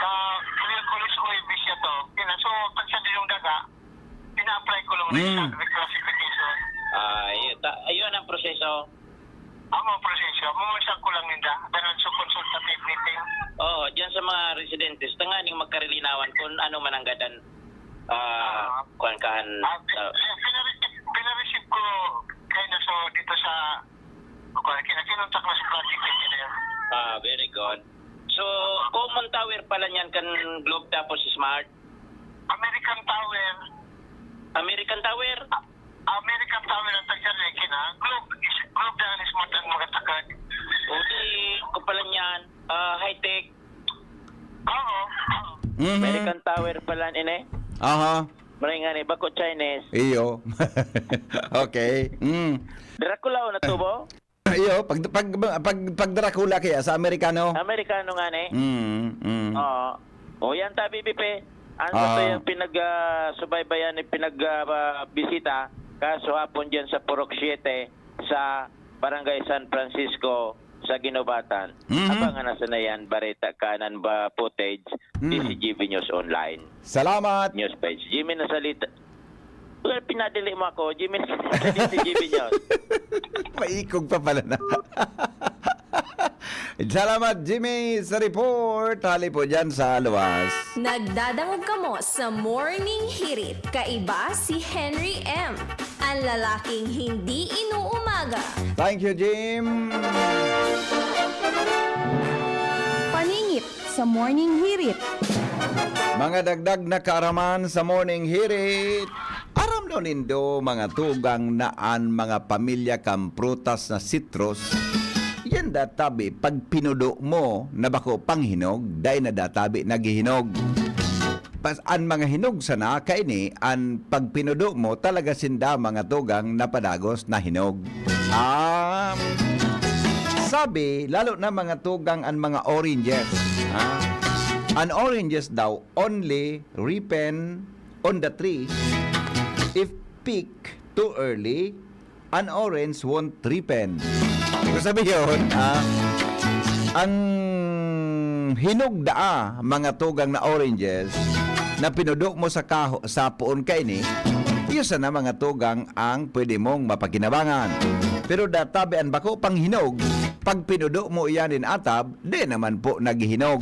Sa Miyerkules o Huwebes siya to. Kina, so, pag sa Dilong Daga, pina-apply ko lang na Hmm. sa reclassification. Ah, yun. Ta-, ayun ang proseso. Amo ang proseso. Mamunsan ko lang ninda. Dangan sa consultative meeting. Oo, diyan sa mga residentes, tanganing magkarilinawan kung ano man ang gadan, ah, Ah. kuwan kaan, Ah, ah, pinareceive, pinareceive ko kayo na so dito sa, kuwan, kina-, kinontak na sa project engineer. Ah, very good. So, common tower pala niyan kan Globe tapos Smart? American Tower. American Tower? Ah, American Tower ang tagsa na kina. Globe is, Globe na ang Smart ang magatakad. O di, ko pala niyan, ah, high-tech. Oo. Mhm. American Tower pala ini. Aha. Maray nga ni, bako Chinese. Iyo. Okay. Mm. Dracula o natubo? Iyo, pag, pag, pag, pag Dracula kaya sa Amerikano? Amerikano nga ni. Mm, mm. Oo. O yan ta, B B P. Ano Ah. to yung pinag, ah, subaybayan ni pinag, ah, bisita? Kaso hapon dyan sa Purok Siete, sa Barangay San Francisco, sa Guinobatan. Mhm. Abangan na sana yan, bareta kanan ba footage, Mm. D C G B News Online. Salamat. News page. Jimmy Nasalita. Well, pinadili mo ako, Jimmy Nasalita, D C G B News. Maikog pa pala na. Salamat, Jimmy, sa report. Hali po dyan sa luwas. Nagdadangog kamo sa Morning Hirit. Kaiba si Henry M, ang lalaking hindi inuumaga. Thank you, Jim. Paningit sa Morning Hirit. Mga dagdag na kaaraman sa Morning Hirit. Aram daw nindo, mga tugang, na an mga pamilya kan prutas na citrus, yan da tabi pag pinudo mo na bako panghinog, dai na da tabi naghihinog. Pas, an mga hinog sana kaini, an pagpinudo mo, talaga sinda, mga tugang, na padagos na hinog. Ah, sabi, lalo na, mga tugang, an mga oranges. Ah, an oranges daw only ripen on the tree if picked too early an orange won't ripen. Ibig sabihin, ah, ang hinog daa, mga tugang na oranges, na pinudo mo sa kaho-, sa poon kaini, iyo sana, mga tugang, ang pwede mong mapakinabangan. Pero databi an bako pang hinog, pag pinudo mo iyan in atab, di naman po naghihinog.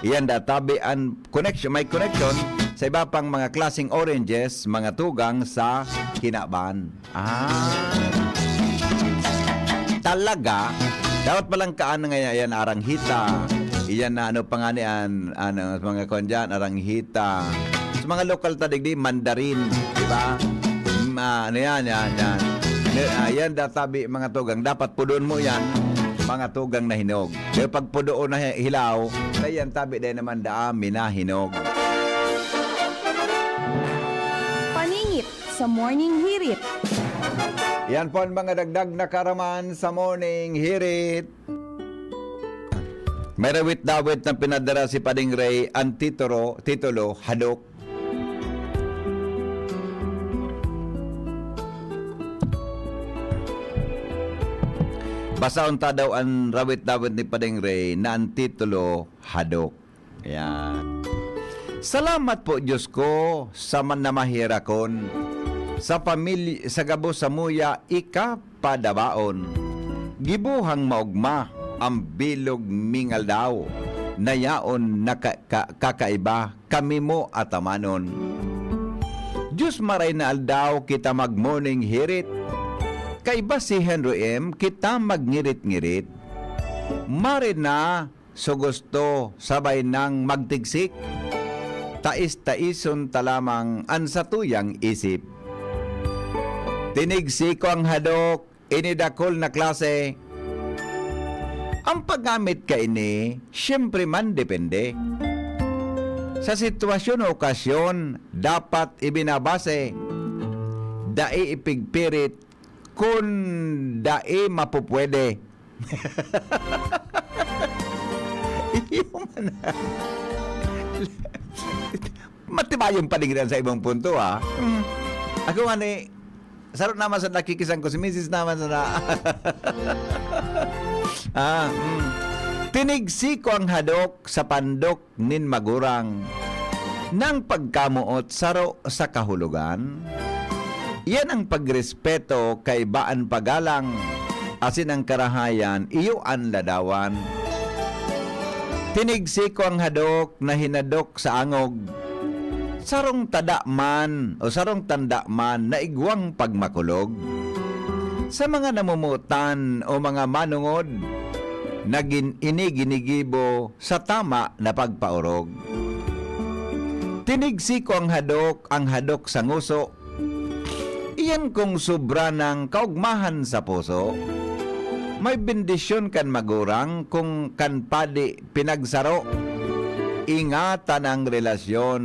Iyan databi an connection, may connection sa iba pang mga klaseng oranges, mga tugang sa kinaban. Ah. Talaga? Dapat palang kaan na ngayon, ayan, aranghita. Iyan na, ano pa nga ni an-, ano, mga kwan dyan, aranghita. Sa mga lokal ta digdi, mandarin, di ba? Mm, ah, ano yan, yan, yan. Ne-, ah, yan, databi, mga tugang. Dapat pudon mo yan, mga tugang na hinog. Pero pag pudoon na hi-, hilaw, na yan, tabi, dahil naman daan, minahinog. Paningit sa Morning Hirit. Yan po ang mga dagdag na kaaraman sa Morning Hirit. May rawit-dawit na pinadara si Pading Ray, ang titulo, titulo, Hadok. Basahon ta daw ang rawit-dawit ni Pading Ray na ang titulo, Hadok. Yan. Salamat po, Diyos ko, sa man-, na mahirakon, sa pamilya, sa gabos samuya, ikapadabaon. Gibuhang maogma ang bilog ming aldaw, na yaon na ka-, ka-, kakaiba, kami mo atamanon. Diyos maray na aldaw, kita mag-morning hirit. Kaiba si Henry M, kita magngirit-ngirit. Maray na so gusto, sabay nang magtigsik. Tais-taison ta lamang an satuyang isip. Tinigsi ko ang hadok, ini dakul na klase. Ang paggamit kaini, siyempre man depende. Sa sitwasyon o okasyon, dapat ibinabase. Dai ipigpirit kun dai mapupwede. Iyo man. Matibayong paligran sa ibang punto, ah. Hmm. Ako nga ni, saro naman sa nakikisan ko, si misis naman sa na-, ah, hmm. Tinigsi ko ang hadok sa pandok nin magurang. Nang pagkamoot saro sa kahulogan, iyan ang pagrespeto, kaiba an pagalang, asin ang karahayan, iyo an ladawan. Tinigsi ko ang hadok na hinadok sa angog. Sarong tada man o sarong tanda man na igwang pagmakulog. Sa mga namomotan o mga manongod, nagin-, ini ginigibo sa tama na pagpaorog. Tinigsi ko ang hadok, ang hadok sa nguso. Iyan kung sobra ng kaugmahan sa puso. May bendisyon kan magurang kung kan padi pinagsaro. Ingatan ang relasyon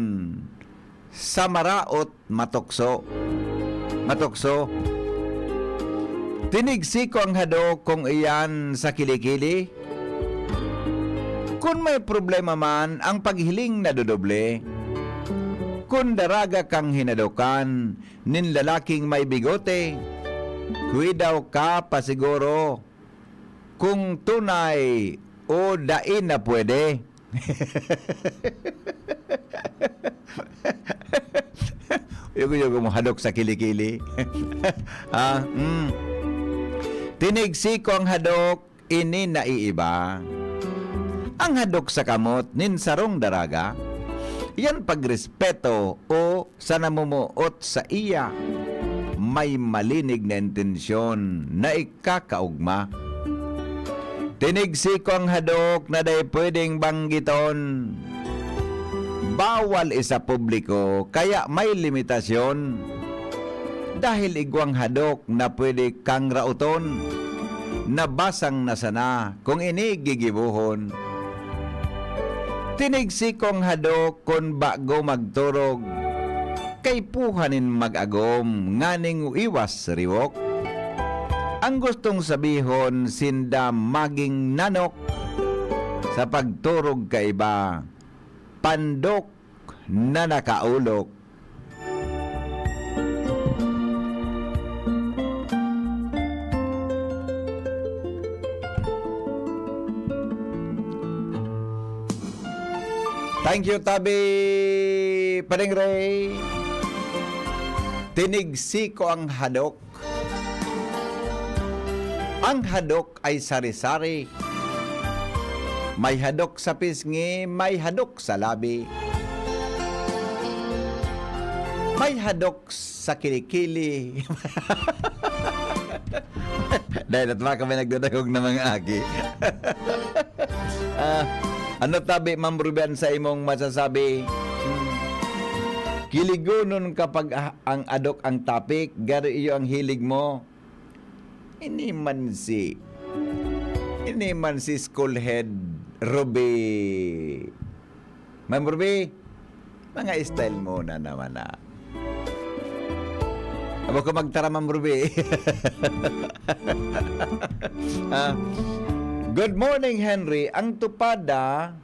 sa maraot matukso. Matukso. Tinigsi ko ang hadok kung iyan sa kilikili. Kun may problema man, ang paghiling nadodoble. Kun daraga kang hinadokan nin lalaking may bigote, kuidaw ka pa siguro kung tunay o dai na pwede. Yugo-yugo mo, hadok sa kilikili. Ah, mm. Tinigsi ko ang hadok, ini naiiba. Ang hadok sa kamot nin sarong daraga, yan pagrespeto o sa namumuot saiya, may malinig na intensyon na ikakaogma. Tinigsi ko ang hadok na dai pwedeng banggiton. Bawal isa publiko, kaya may limitasyon. Dahil igwang hadok na pwede kang raoton, nabasang na sana kung ini gigibohon. Tinigsi kong hadok kun bago magturog, kaipuhan nin mag-agom nganing iwas riwok. Ang gustong sabihon, sinda maging nanok sa pagturog kaiba, pandok na nakaulok. Thank you, Tabi Pading Ray. Tinigsi ko ang hadok. Ang hadok ay sari-sari. May hadok sa pisngi, may hadok sa labi. May hadok sa kilikili. Dahil at baka may nagdadagog na mga aki. Ah, ano tabi, Ma'am Ruby, an saimong masasabi? Hmm. Kiligonon kapag, ah, ang adok ang topic, garo iyo ang hilig mo. Ini man si, ini man si school head Ruby. Ma'am Ruby, mga style mo na naman, ah. Abo ko magtara, Ma'am Ruby. Ah, good morning, Henry. Ang tupada,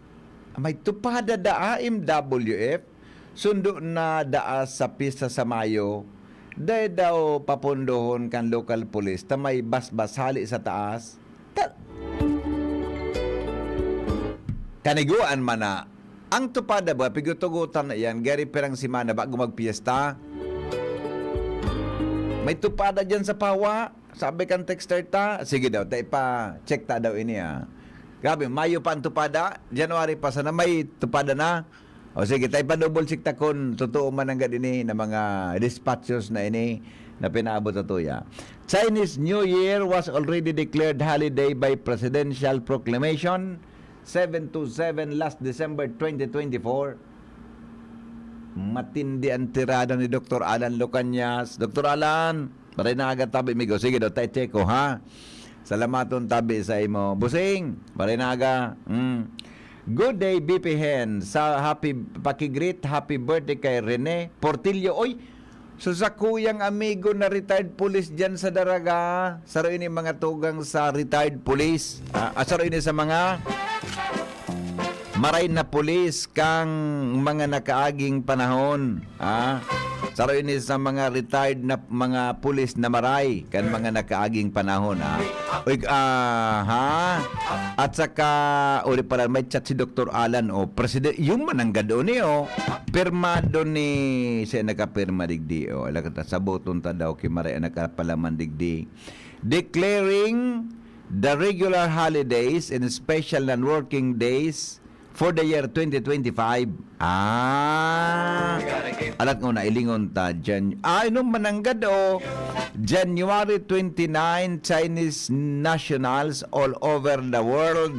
may tupada da, A M W F, sundo na daa sa pista sa Mayo. Dai daw papondohon kan local police ta may basbas hali sa taas. Ta-, kaniguan man na. Ang tupada ba, pigutugutan na iyan, gari pirang semana bago magpiyesta. May tupada diyan sa Pawa, sabi kan texter ta. Sige daw, ta ipa-check ta daw ini, ah. Grabe, Mayo pa ang tupada, January pa sana may tupada na. O sige, ta ipa-double check ta kun totoo man nanggad ini na mga despachos na ini na pinaabot sa tuya. Chinese New Year was already declared holiday by presidential proclamation, seven to seven last December twenty twenty-four. Matindi ang tirada ni Doktor Alan Lucanias. Doktor Alan, maray na aga tabi, migo. Sige daw, tay Checo, ha? Salamaton tabi sa imo. Busing, maray na aga. Mm. Good day, B P Hen. Sa happy, pakigreet, happy birthday kay Rene Portillo. Oy, so sakuyang amigo na retired police dyan sa Daraga. Saro ini mga tugang sa retired police. Ah, ah, saro ini sa mga maray na pulis kang mga nakaaging panahon, ha? Saro ini sa mga retired na mga pulis na maray kan mga nakaaging panahon, ha? Uy, ah, ha? At saka, uli pala, may chat si Doktor Alan, oh, president, yung mananggad ni, oh, pirmado ni, siya nakapirma digdi, oh, ala ka ta, saboton ta daw, ki maray ang nakapalaman digdi. Declaring the regular holidays and special non-working days for the year twenty twenty-five. Ah, alat ngona, ilingon ta, Jan-, ay, no, mananggad, oh. January twenty-nine, Chinese nationals all over the world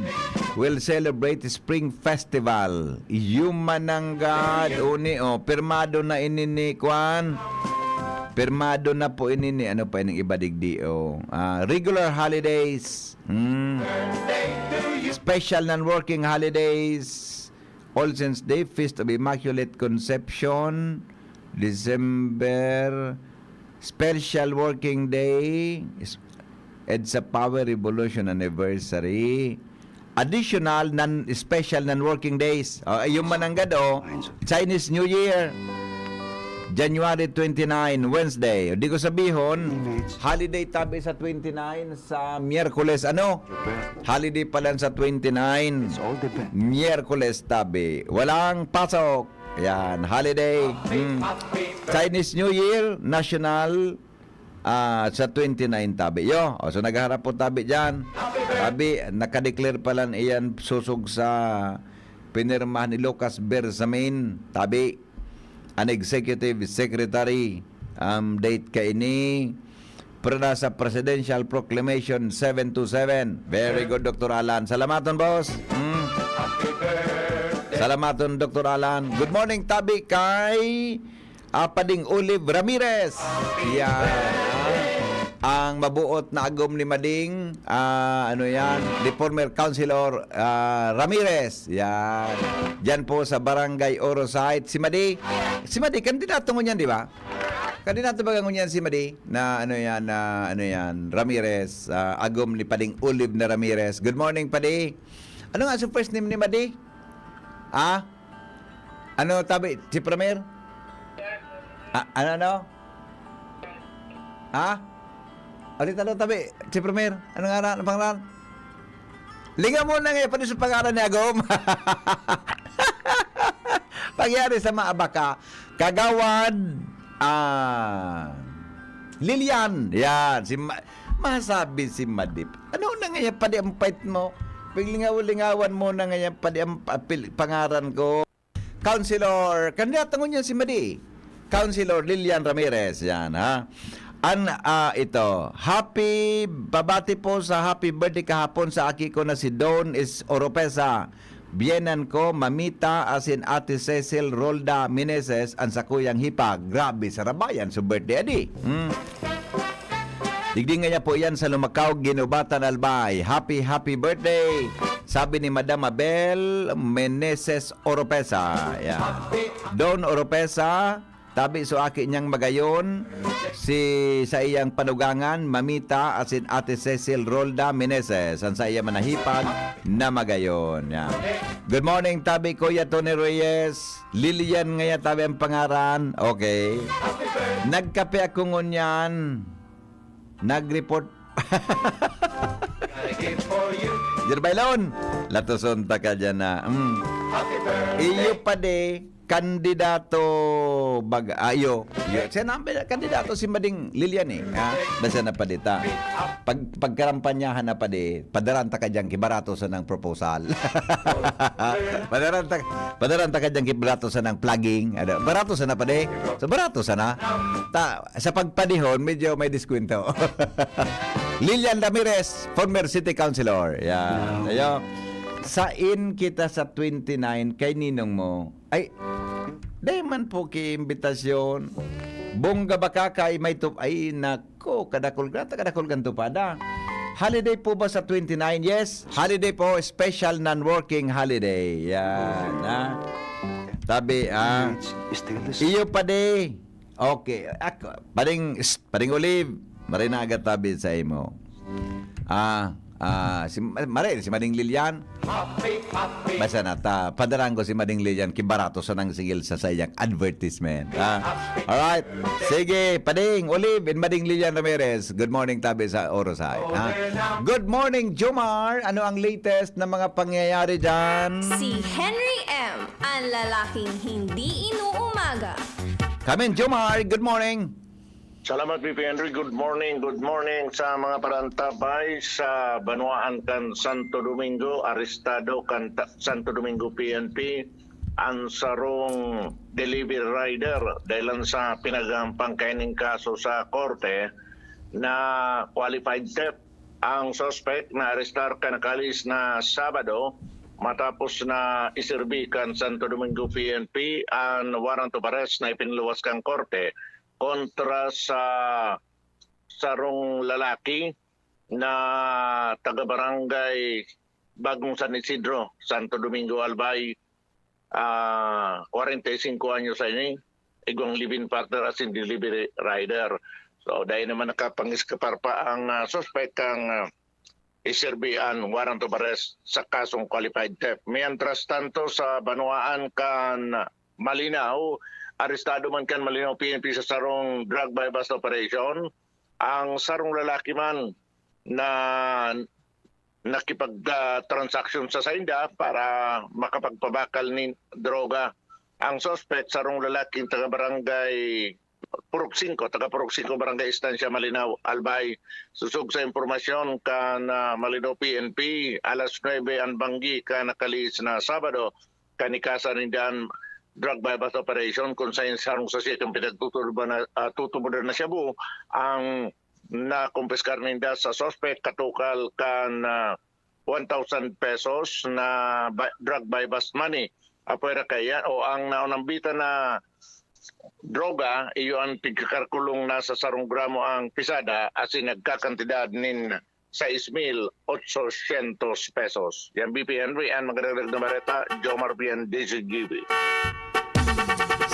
will celebrate Spring Festival. Yung mananggad, uni, oh, pirmado na ini ni, kwan. Pirmado na po ini ni, ano pa ining iba digdi, oh. Ah, regular holidays. Hmm. Special non-working holidays. All Saints Day, Feast of Immaculate Conception, December, special working day, is-, EDSA Power Revolution Anniversary, additional non-, special non-working days. Oh, ay, yung mananggad, oh. Chinese New Year, January twenty-nine, Wednesday. Di ko sabihon, holiday tabi sa twenty-nine, sa Miyerkules, ano? Holiday pala sa twenty-nine. Miyerkules tabi. Walang pasok. Yan, holiday. Hmm. Chinese New Year, national, ah, sa twenty-nine tabi. Yo, o, so naghaharap po tabi dyan. Tabi, nakadeclare pala iyan susog sa pinirmahan ni Lucas Bersamin. Tabi, an executive secretary, um, date kaini, para sa Presidential Proclamation seven two seven. Very good, Doktor Alan. Salamaton, boss. Hmm. Salamaton, Doktor Alan. Good morning, tabi kay, ah, Pading Olive Ramirez. Yan. Ang mabuot na agom ni Mading, ah, ano yan, the former councilor, ah, Ramirez. Yan. Diyan po sa Barangay Oro Site. Si Madi, si Madi, kandidato ngunyan, di ba? Kandidato ba ngunyan si Madi? Na ano yan, na ano yan, Ramirez, ah, agom ni Pading Olive na Ramirez. Good morning, Padi. Ano nga sa first name ni Madi? Ah? Ano, tabi? Si Premier? Ah, ano, ano? Ha? Ulit, ano, tabi? Si Premier? Ano nga na? Ano pangalan? Linga mo na nga, pati sa pangalan ni Agom. Pangyari sa maabaka, Kagawad, ah, Lilian. Yan, si Ma-, masabi si Madip. Ano na ngayon padi ang pait mo? Paglingaw-lingawan mo na ngayon padi ang pa-, pil-, pangaran ko. Councilor, kandidato ngunyan si Madi. Councilor Lilian Ramirez, yan, ha? An, ah, ito. Happy, pabati po sa happy birthday kahapon sa aki ko na si Don is Oropesa. Biyenan ko, Mamita, asin Ate Cecil Rolda Meneses, an sakuyang hipa. Grabe, sarabayan so birthday, adi. Hmm. Digdi ngaya po yan sa Lumacao, Guinobatan, Albay. Happy, happy birthday, sabi ni Madam Mabel Meneses Oropesa. Yan. Don Oropesa, tabi so aki niyang magayon, si sa iyang panugangan, Mamita, asin Ate Cecil Rolda Meneses, an sa iya manahipag na magayon. Yan. Good morning, tabi Kuya Tony Reyes. Lilian ngaya tabi ang pangaran. Okay. Nagkape ako ngunyan. Nag-report. Jerbailon, latoson ta ka dyan na. Mm. Iyo padi, kandidato, bag-, ah, iyo, iyo. Siya na ang kandidato, si Mading Lilian eh. Ha? Basta na padi ta. Pag, pagkarampanyahan na padi, padaran ta ka dyan, kibarato sa nang proposal. Padaran ta, padaran ta ka dyan, kibarato sa nang plugging. Ano, barato sana padi. So, barato sana. Ta, sa pagpadihon, medyo may diskwento. Lilian Ramirez, former city councilor. Yan. Ayo. Sain kita sa twenty-nine kay ninong mo? Ay, dai man po ki imbitasyon. Bongga baka kay may tup-, ay, nako, kadakol ka, kadakol kan tupada. Holiday po ba sa twenty-nine? Yes, holiday po, special non-working holiday. Yan, ha? Tabi, ah. Iyo padi. Okay. Ako, paring, paring Olive, marinaga tabi sa imo. Ah, ah, si, mare, si Mading Lilian. Basta na ta, padaran ko si Mading Lilian, kibarato sa nang sigil sa sayang advertisement. Ah, alright. Sige, Pading, Olive, and Mading Lilian Ramirez. Good morning, tabi sa Orosay. Ha? Good morning, Jomar. Ano ang latest na mga pangyayari dyan? Si Henry M, ang lalaking hindi inuumaga. Kamin, Jomar, good morning. Salamat, V P Henry. Good morning, good morning sa mga parantabay sa banwaan kan Santo Domingo. Arestado kan Ta-, Santo Domingo P N P an sarong delivery rider dahilan sa pinagahampang kaining kaso sa korte na qualified theft. Ang suspect na arestar kan nakalis na Sabado matapos na iserbi kan Santo Domingo P N P an warrant of arrest na ipinluwas kan korte kontra sa sarong lalaki na taga-barangay Bagong San Isidro, Santo Domingo, Albay, ah, kwarenta y singko anyos sa ini, igwang live-in partner asin delivery rider. So, dai naman nakapangiskapar pa ang, ah, suspek kang, ah, iserbi an warrant of arrest sa kasong qualified theft. Mientras tanto, sa banwaan kan Malinao, arestado man kan Malinao P N P sa sarong drug buy-bust operation ang sarong lalaki man na nakipag, ah, transaksyon sa sainda para makapagpabakal nin droga. Ang suspect, sarong lalaking taga-barangay Purok Singko, taga Purok Singko, Barangay Estancia, Malinao, Albay. Susog sa impormasyon kan, ah, Malinao P N P, alas nuebe an banggi kan nakalis na Sabado, kanikasan ninda an drug buy-bust operation, kun saen sarong sasya kan pinagtutubodan na, ah, tutubodan na shabu ang nakumpiskar ninda sa suspek, katukal kan, ah, one thousand pesos na ba-, drug buy-bust money. Apwera kaya, o ang naunambitan na droga, iyo ang pigkakalkulong nasa sarong gramo ang pisada, asin nagkakantidad nin sais mil otsosyentos pesos. Yan, V P Henry, ang magdagdag na bareta, Jomar P N, D Z G B.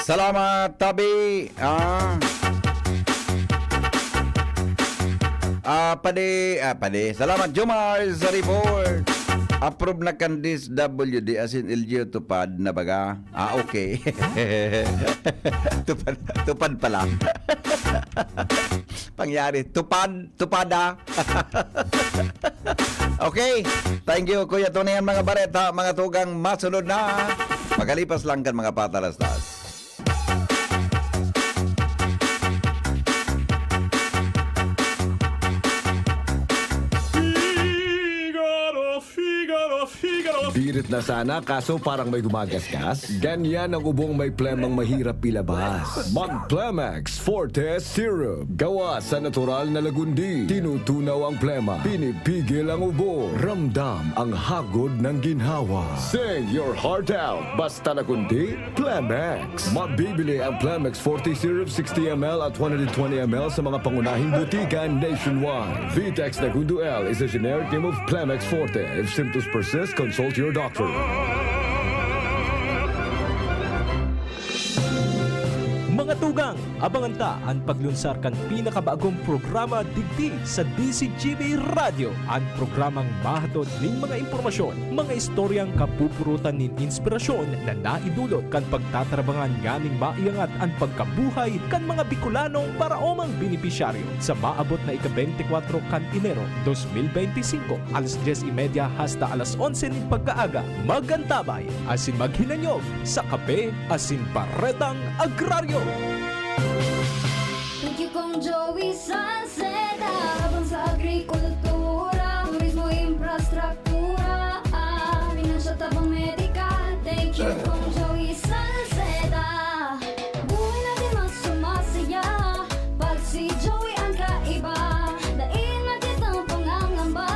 Salamat, tabi. Ah. Ah, padi, ah, padi. Salamat, Jomar, sa report. Approve na kan D S W D, asin L G U tupad na baga. Ah, okay. Tupad, tupad pala. Pangyari, tupad, tupada. Okay. Thank you, Kuya Tony. Ang mga bareta, mga tugang, masunod na. Kalipas lang kan mga patalastas. Figaro, Figaro, Figaro. Birit na sana, kaso parang may gumagasgas. Ganyan ang ubong may plemang mahirap ilabas. Mag Plemex Forte Syrup. Gawa sa natural na lagundi. Tinutunaw ang plema. Pinipigil ang ubo. Ramdam ang hagod ng ginhawa. Sing your heart out. Basta lagundi, Plemex. Mabibili ang Plemex Forte Syrup sixty M L at one hundred twenty M L sa mga pangunahing butika nationwide. Vitex Nagundo L is a generic name of Plemex Forte. If symptoms persist, consult your doctor. Mga tugang, abangan ta an paglunsar kan pinakabagong programa digdi sa D C G B Radyo, an programang mahatod nin mga impormasyon, mga istoryang kapupurutan nin inspirasyon na naidulot kan pagtatarabangan nganing maiangat an pagkabuhay kan mga Bicolanong paraomang benepisyaryo. Sa maabot na ika-beintikwatro kan Enero dos mil beintisinko, alas dyes y media hasta alas onse nin pagkaaga, mag-antabay asin maghinanyog sa Kape asin Baretang Agraryo. Thank you, Kong Joey Salceda. Tabang sa agrikultura, turismo, infrastruktura, ah, finansya, tabang medikal. Thank you, Kong Joey Salceda. Buhay natin mas sumasaya pag si Joey ang kaiba. Dai na kitang pangangamba.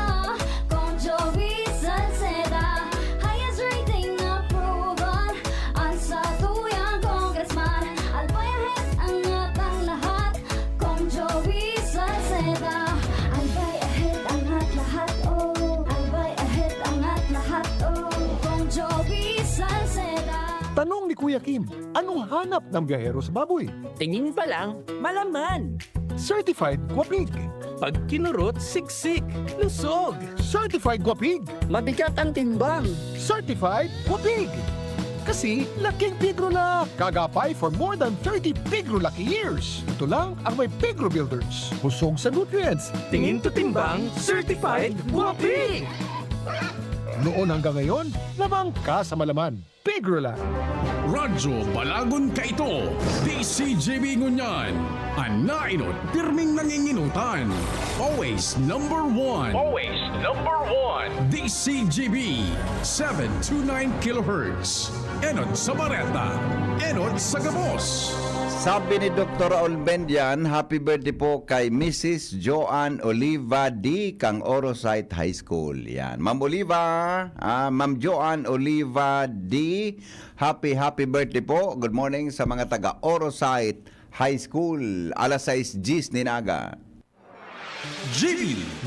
Kong Joey Salceda, highest rating approval. An satuyang congressman, Albay Ahet angat ang lahat. Kong Joey Salceda, Albay Ahet angat lahat, oh. Albay Ahet angat lahat, oh. Kong Joey Salceda. Tanong ni Kuya Kim, anong hanap ng biyahero sa baboy? Tingin pa lang, malaman. Certified Guapig. Pag kinurot, siksik, lusog. Certified Guapig. Mabigat ang timbang. Certified Guapig. Kasi laking Pigrolak. Kagapay for more than thirty Pigrolak years. Ito lang ang may Pigro Builders. Busog sa nutrients. Tingin to timbang, certified Guapig. Noon hanggang ngayon, lamang ka sa malaman. Pigro lang. Radyo Balagon kaito, D C G B ngunyan. An naenot, pirming nanginginutan. Always number one. Always number one. D C G B, seven two nine kilohertz. Enot sa bareta, enot sa gabos. Sabi ni Doktor Raul Bendian, happy birthday po kay Missus Joan Oliva D. Kang Orosite High School. Yan. Ma'am Oliva, ah, Ma'am Joan Oliva D., happy, happy birthday po. Good morning sa mga taga Orosite High School. Alas sais diyes nin aga. G B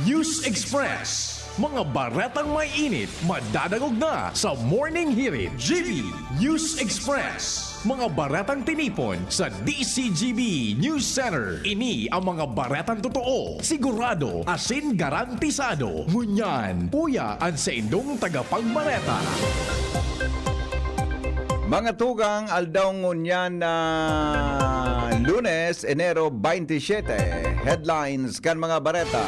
News Express. Mga baretang may init, madadangog na sa Morning Hirit. G B News Express. Mga baretang tinipon sa D C G B News Center. Ini ang mga baretang totoo, sigurado, asin garantisado. Ngunyan, uya an saindong tagapagbareta. Mga tugang, aldaw ngunyan na Lunes, Enero twenty-seven. Headlines kan mga bareta.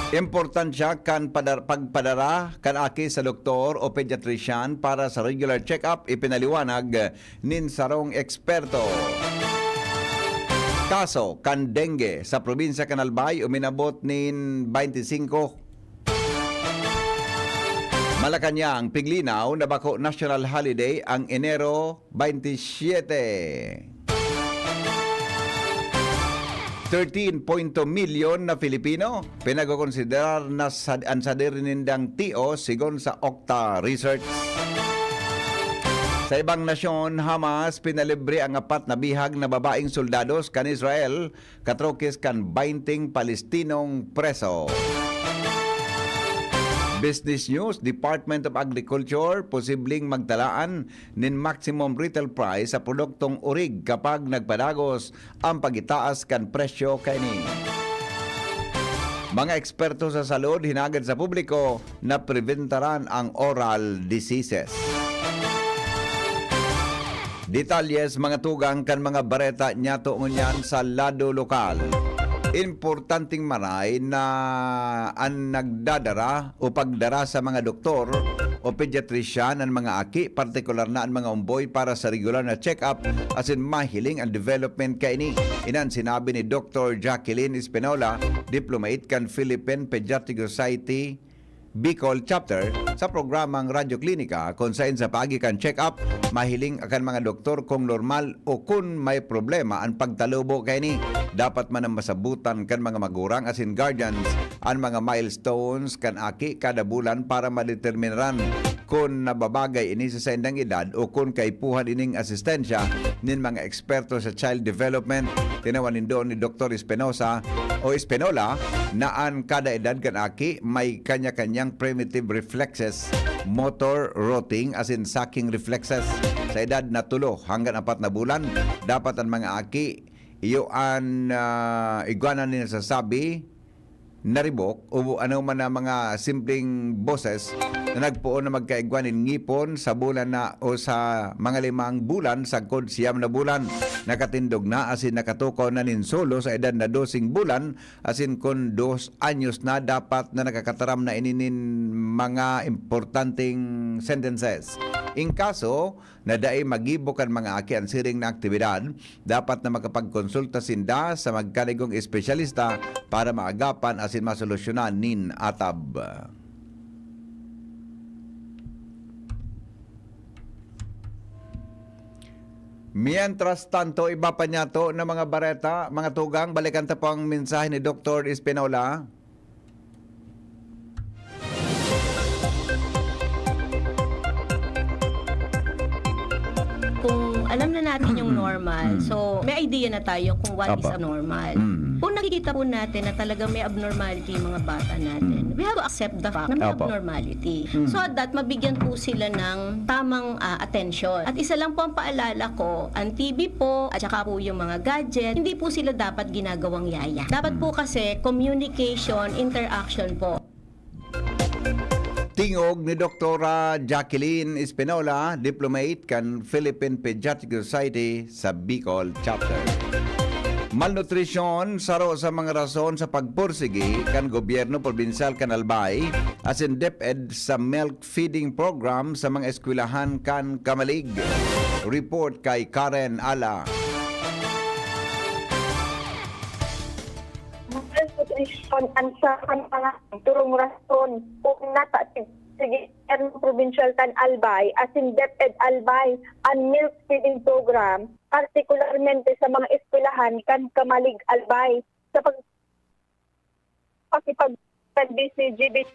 Importansya kan padar-, pagpadara kan aki sa doktor o pediatrician para sa regular check-up, ipinaliwanag nin sarong eksperto. Kaso kan dengue sa probinsya kan Albay uminabot nin twenty-five. Malacañang, piglinaw na bako national holiday ang Enero twenty-seven. Thirteen point two milyon na Filipino pinagkokonsiderar na sad-, an sadiri nindang tiyo, sigon sa Okta Research. Sa ibang nasyon, Hamas pinalibre ang apat na bihag na babaeng soldados kan Israel, katrokis kan baynte Palestinong preso. Business News, Department of Agriculture posibleng magtalaan nin maximum retail price sa produktong orig kapag nagpadagos ang pagitaas kan presyo kaini. Mga eksperto sa salud hinagad sa publiko na preventaran ang oral diseases. Detalles, mga tugang, kan mga bareta niyato ngunyan sa lado lokal. Importanteng maray na an nagdadara o pagdara sa mga doktor o pediatrician an mga aki, partikular na an mga omboy, para sa regular na check-up asin mahiling an development kaini. Inan sinabi ni Doktor Jacqueline Espinola, diplomate kan Philippine Pediatric Society Bicol Chapter, sa programang Radyo Klinika, kun saen sa paagi kan check-up, mahiling kan mga doktor kung normal o kun may problema an pagtalubo kaini. Dapat man na masabutan kan mga magurang asin guardians an mga milestones kan aki kada bulan para madeterminaran kun nababagay ini sa saindang edad o kun kaipuhan ining asistensya nin mga eksperto sa child development. Tinawan nindo ni Doktor Espinosa o Espinola na an kada edad kan aki may kanya-kanyang primitive reflexes, motor, rotting, asin sucking reflexes. Sa edad na tulo hanggang apat na bulan, dapat an mga aki iyo an, ah, igwa na nin nasasabi, naribok, o ano man na mga simpleng boses na nagpoon na magkaigwa nin ngipon sa bulan na o sa mga limang bulan sagkod siyam na bulan. Nakatindog na asin nakatukaw na nin solo sa edad na doseng bulan, asin kun dos anyos na, dapat na nakakataram na ini nin mga importanteng sentences. In kaso na dai magibo kan mga aki an siring na aktibidad, dapat na makapagkonsulta sinda sa magkanigong espesyalista para maagapan asin masolusyonan nin atab. Mientras tanto, iba pa niyato na mga bareta, mga tugang, balikan ta po ang mensahe ni Doktor Espinola. Kung alam na natin yung normal, so may idea na tayo kung what is Apo. Abnormal. Mm. Kung nakikita po natin na talagang may abnormality yung mga bata natin, Mm. we have to accept the fact na may Apo. Abnormality. Mm. So that, mabigyan po sila ng tamang ah, atensyon. At isa lang po ang paalala ko, ang T V po, at saka po yung mga gadget, hindi po sila dapat ginagawang yaya. Dapat po kasi communication, interaction po. Tingog ni Doktora Jacqueline Espinola, diplomate kan Philippine Pediatric Society sa Bicol Chapter. Malnutrisyon, saro sa mga rason sa pagpursigi kan gobyerno probinsyal kan Albay asin DepEd sa milk feeding program sa mga eskwelahan kan Camalig. Report kay Karen Ala. Malnutrisyon an sa kan mga turong rason kung nata sige ang probinsyal kan Albay asin DepEd Albay an milk feeding program, partikularmente sa mga eskwelahan kan Camalig Albay. Sa pag pakipag kan D C G B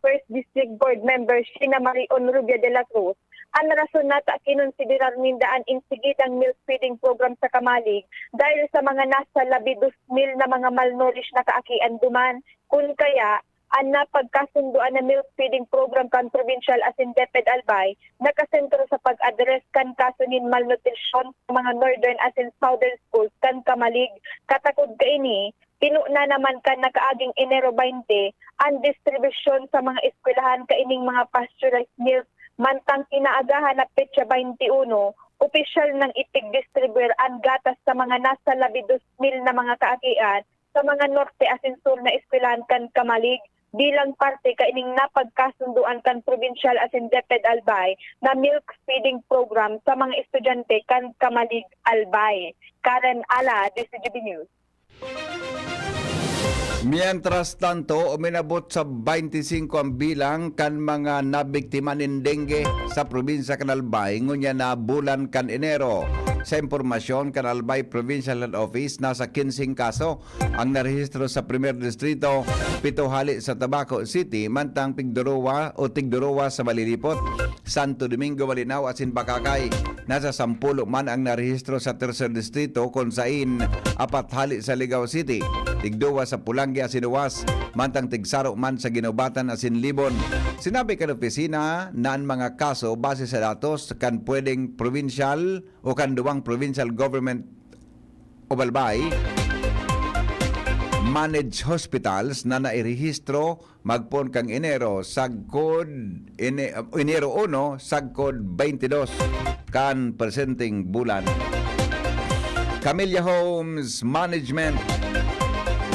First District Board Member Sheena Marie Onrubia de la Cruz, an rason nata kinonsiderar ninda an insigidang milk feeding program sa Camalig dahil sa mga nasa labi dos mil na mga malnourished na kaakian duman. Kun kaya, an napagkasundoan na milk feeding program kan probinsyal asin DepEd Albay nakasentro sa pag-address kan kaso nin malnutrisyon sa mga northern asin southern schools kan Camalig. Katakod kaini, tinuna naman kan nakaaging Enero baynte an distribusyon sa mga eskwelahan kaining mga pasteurized milk, mantang kinaagahan na petsa baynte uno, opisyal nang ipigdistribuir an gatas sa mga nasa labi dos mil na mga kaakian sa mga norte asin sur na eskwelahan kan Camalig bilang parte kaining napagkasundoan kan probinsyal asin DepEd Albay na milk feeding program sa mga estudyante kan Camalig Albay. Karen Ala, D C G B News. Mientras tanto, uminabot sa baynte singko ang bilang kan mga nabiktima nin dengue sa probinsya kan Albay ngunyan na bulan kan Enero. Sa impormasyon kan Albay Provincial Health Office, nasa kinseng kaso ang narehistro sa Primer Distrito, pito hale sa Tabaco City, mantang pigduruwa o tigduruwa sa Malilipot, Santo Domingo, Malinao asin Bacacay. Nasa sampulo man ang narehistro sa Tercer Distrito, kun sain apat hale sa Ligao City, tigduwa sa Polangui asin Huas, mantang tigsaro man sa Guinobatan asin Libon. Sinabi kan opisina na an mga kaso base sa datos kan pwedeng probinsyal o kan duwang provincial government o balbay, managed hospitals na nairehistro magpoon kan Enero sagkod Ene-, Enero uno sagkod baynte dos kan presenteng bulan. Camilla Homes Management,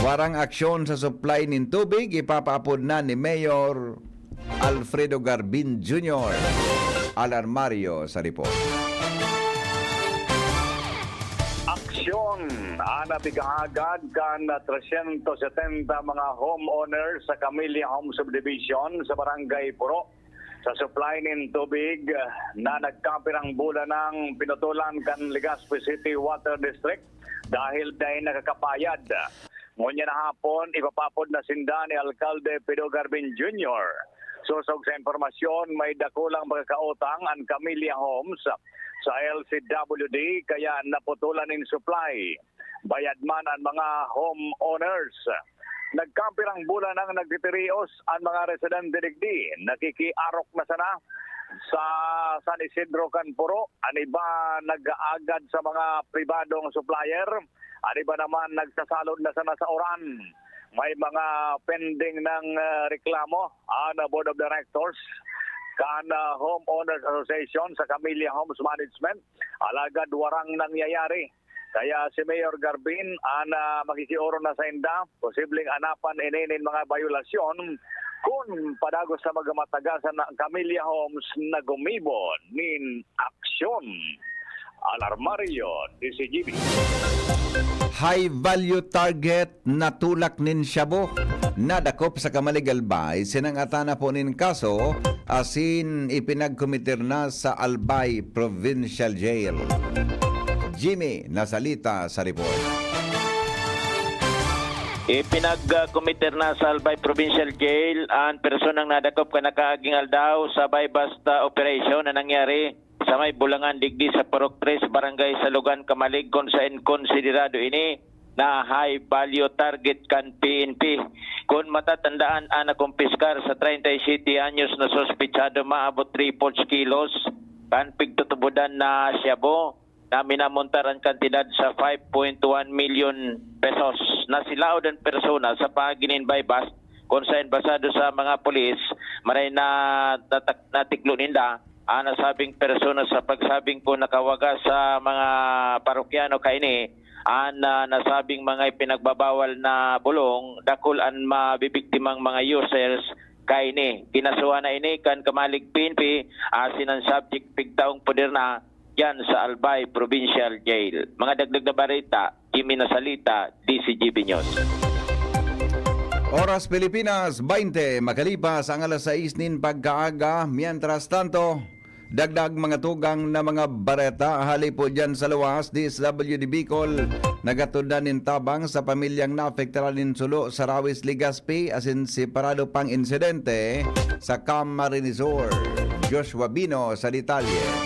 warang aksyon sa supply nin tubig, ipapaapod na ni Mayor Alfredo Garbin Junior. Alarmario sa report. Aksyon an pighahagat kan trescientos setenta mga homeowners sa Camilla Home Subdivision sa Barangay Puro sa supply nin tubig na nagkapirang bulan nang pinutulan kan Legazpi City Water District dahil dai nakakapayad. Ngunyan na hapon, ipapapod na sinda ni Alkalde Pido Garbin Junior. Sosog sa impormasyon, may dakulang pagkakautang an Camilla Homes sa L C W D kaya naputulan nin supply. Bayad man an mga homeowners. Nagkapirang bulan nang nagtitirios an mga residente digdi. Nakikiarok na sana sa San Isidro kan Puro. An iba nag-aagad sa mga pribadong supplier. An iba naman nagsasalod na sana sa uran. May mga pending nang, ah, reklamo an, ah, Board of Directors kan, ah, Homeowners Association sa Camilla Homes Management. Alagad warang nangyayari. Kaya si Mayor Garbin an, ah, makikiorong na sainda. Posibleng anapan ini nin mga bayolasyon kun padagos na magmatagasan na Camilla Homes na gumibo nin aksyon. Alarmario, D C G B. High value target natulak nin shabu. Nadakop sa Camalig, Albay, sinangatan na po nin kaso asin ipinagkomitir na sa Albay Provincial Jail. Jimmy Nasalita sa report. Ipinagkomitir na sa Albay Provincial Jail an personang nadakop kan nakaaging aldaw sa buy-bust operation na nangyari sa may Bulangan digdi sa Purok tres, Barangay Salugan, Camalig, kun saen konsiderado ini na high value target kan P N P. Kun matatandaan, an nakumpiskar sa treinta y siete anyos na suspetsado maabot three fourths kilos kan pigtutubodan na shabu na minamontar an kantidad sa five point one milyon pesos. Nasilaod an persona sa paagi nin buy-bust, kun saen basado sa mga pulis, maray na natak-, natiklo ninda an nasabing persona sa pagsabing kun nakawaga sa mga parokyano kaini an, ah, nasabing mga ipinagbabawal na bulong, dakul an mabibiktimang mga users kaini. Kinasuhan na ini kan Camalig P N P, asin an subject pigtaong poder na diyan sa Albay Provincial Jail. Mga dagdag na bareta, Jimmy Nasalita, D C G B News. Oras Pilipinas, baynte makalipas ang alas sais nin pagkaaga. Mientras tanto, dagdag mga tugang na mga bareta hali po diyan sa luwas, D S W D Bicol, nagatod na nin tabang sa pamilyang naapektaran nin sulo sa Rawis, Legazpi, asin separado pang insidente sa Camarines Sur. Joshua Bino sa detalye.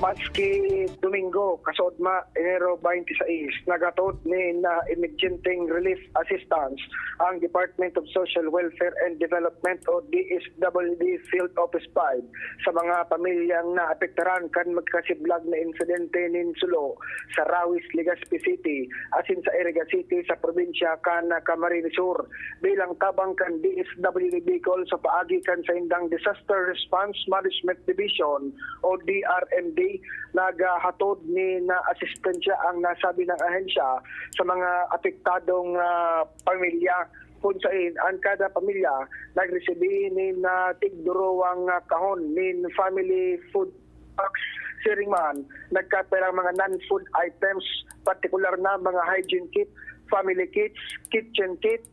Maski Domingo, kasaudma, Enero twenty-six, nagatod nin, ah, emergency relief assistance ang Department of Social Welfare and Development o D S W D Field Office five sa mga pamilyang naapektaran kan magkasiblag na insidente nin sulo sa Rawis, Legazpi City, asin sa Iriga City sa probinsya kan Camarines Sur. Bilang tabang kan D S W D Bicol sa paagi kan saindang Disaster Response Management Division o D R M D, naghatod nin asistensya ang nasabi nang ahensya sa mga apektadong, ah, pamilya, kun sain an kada pamilya nagresibi nin, ah, tigduruwang, ah, kahon nin family food packs. Siring man, nagkapirang mga non-food items, partikular na mga hygiene kit, family kits, kitchen kit,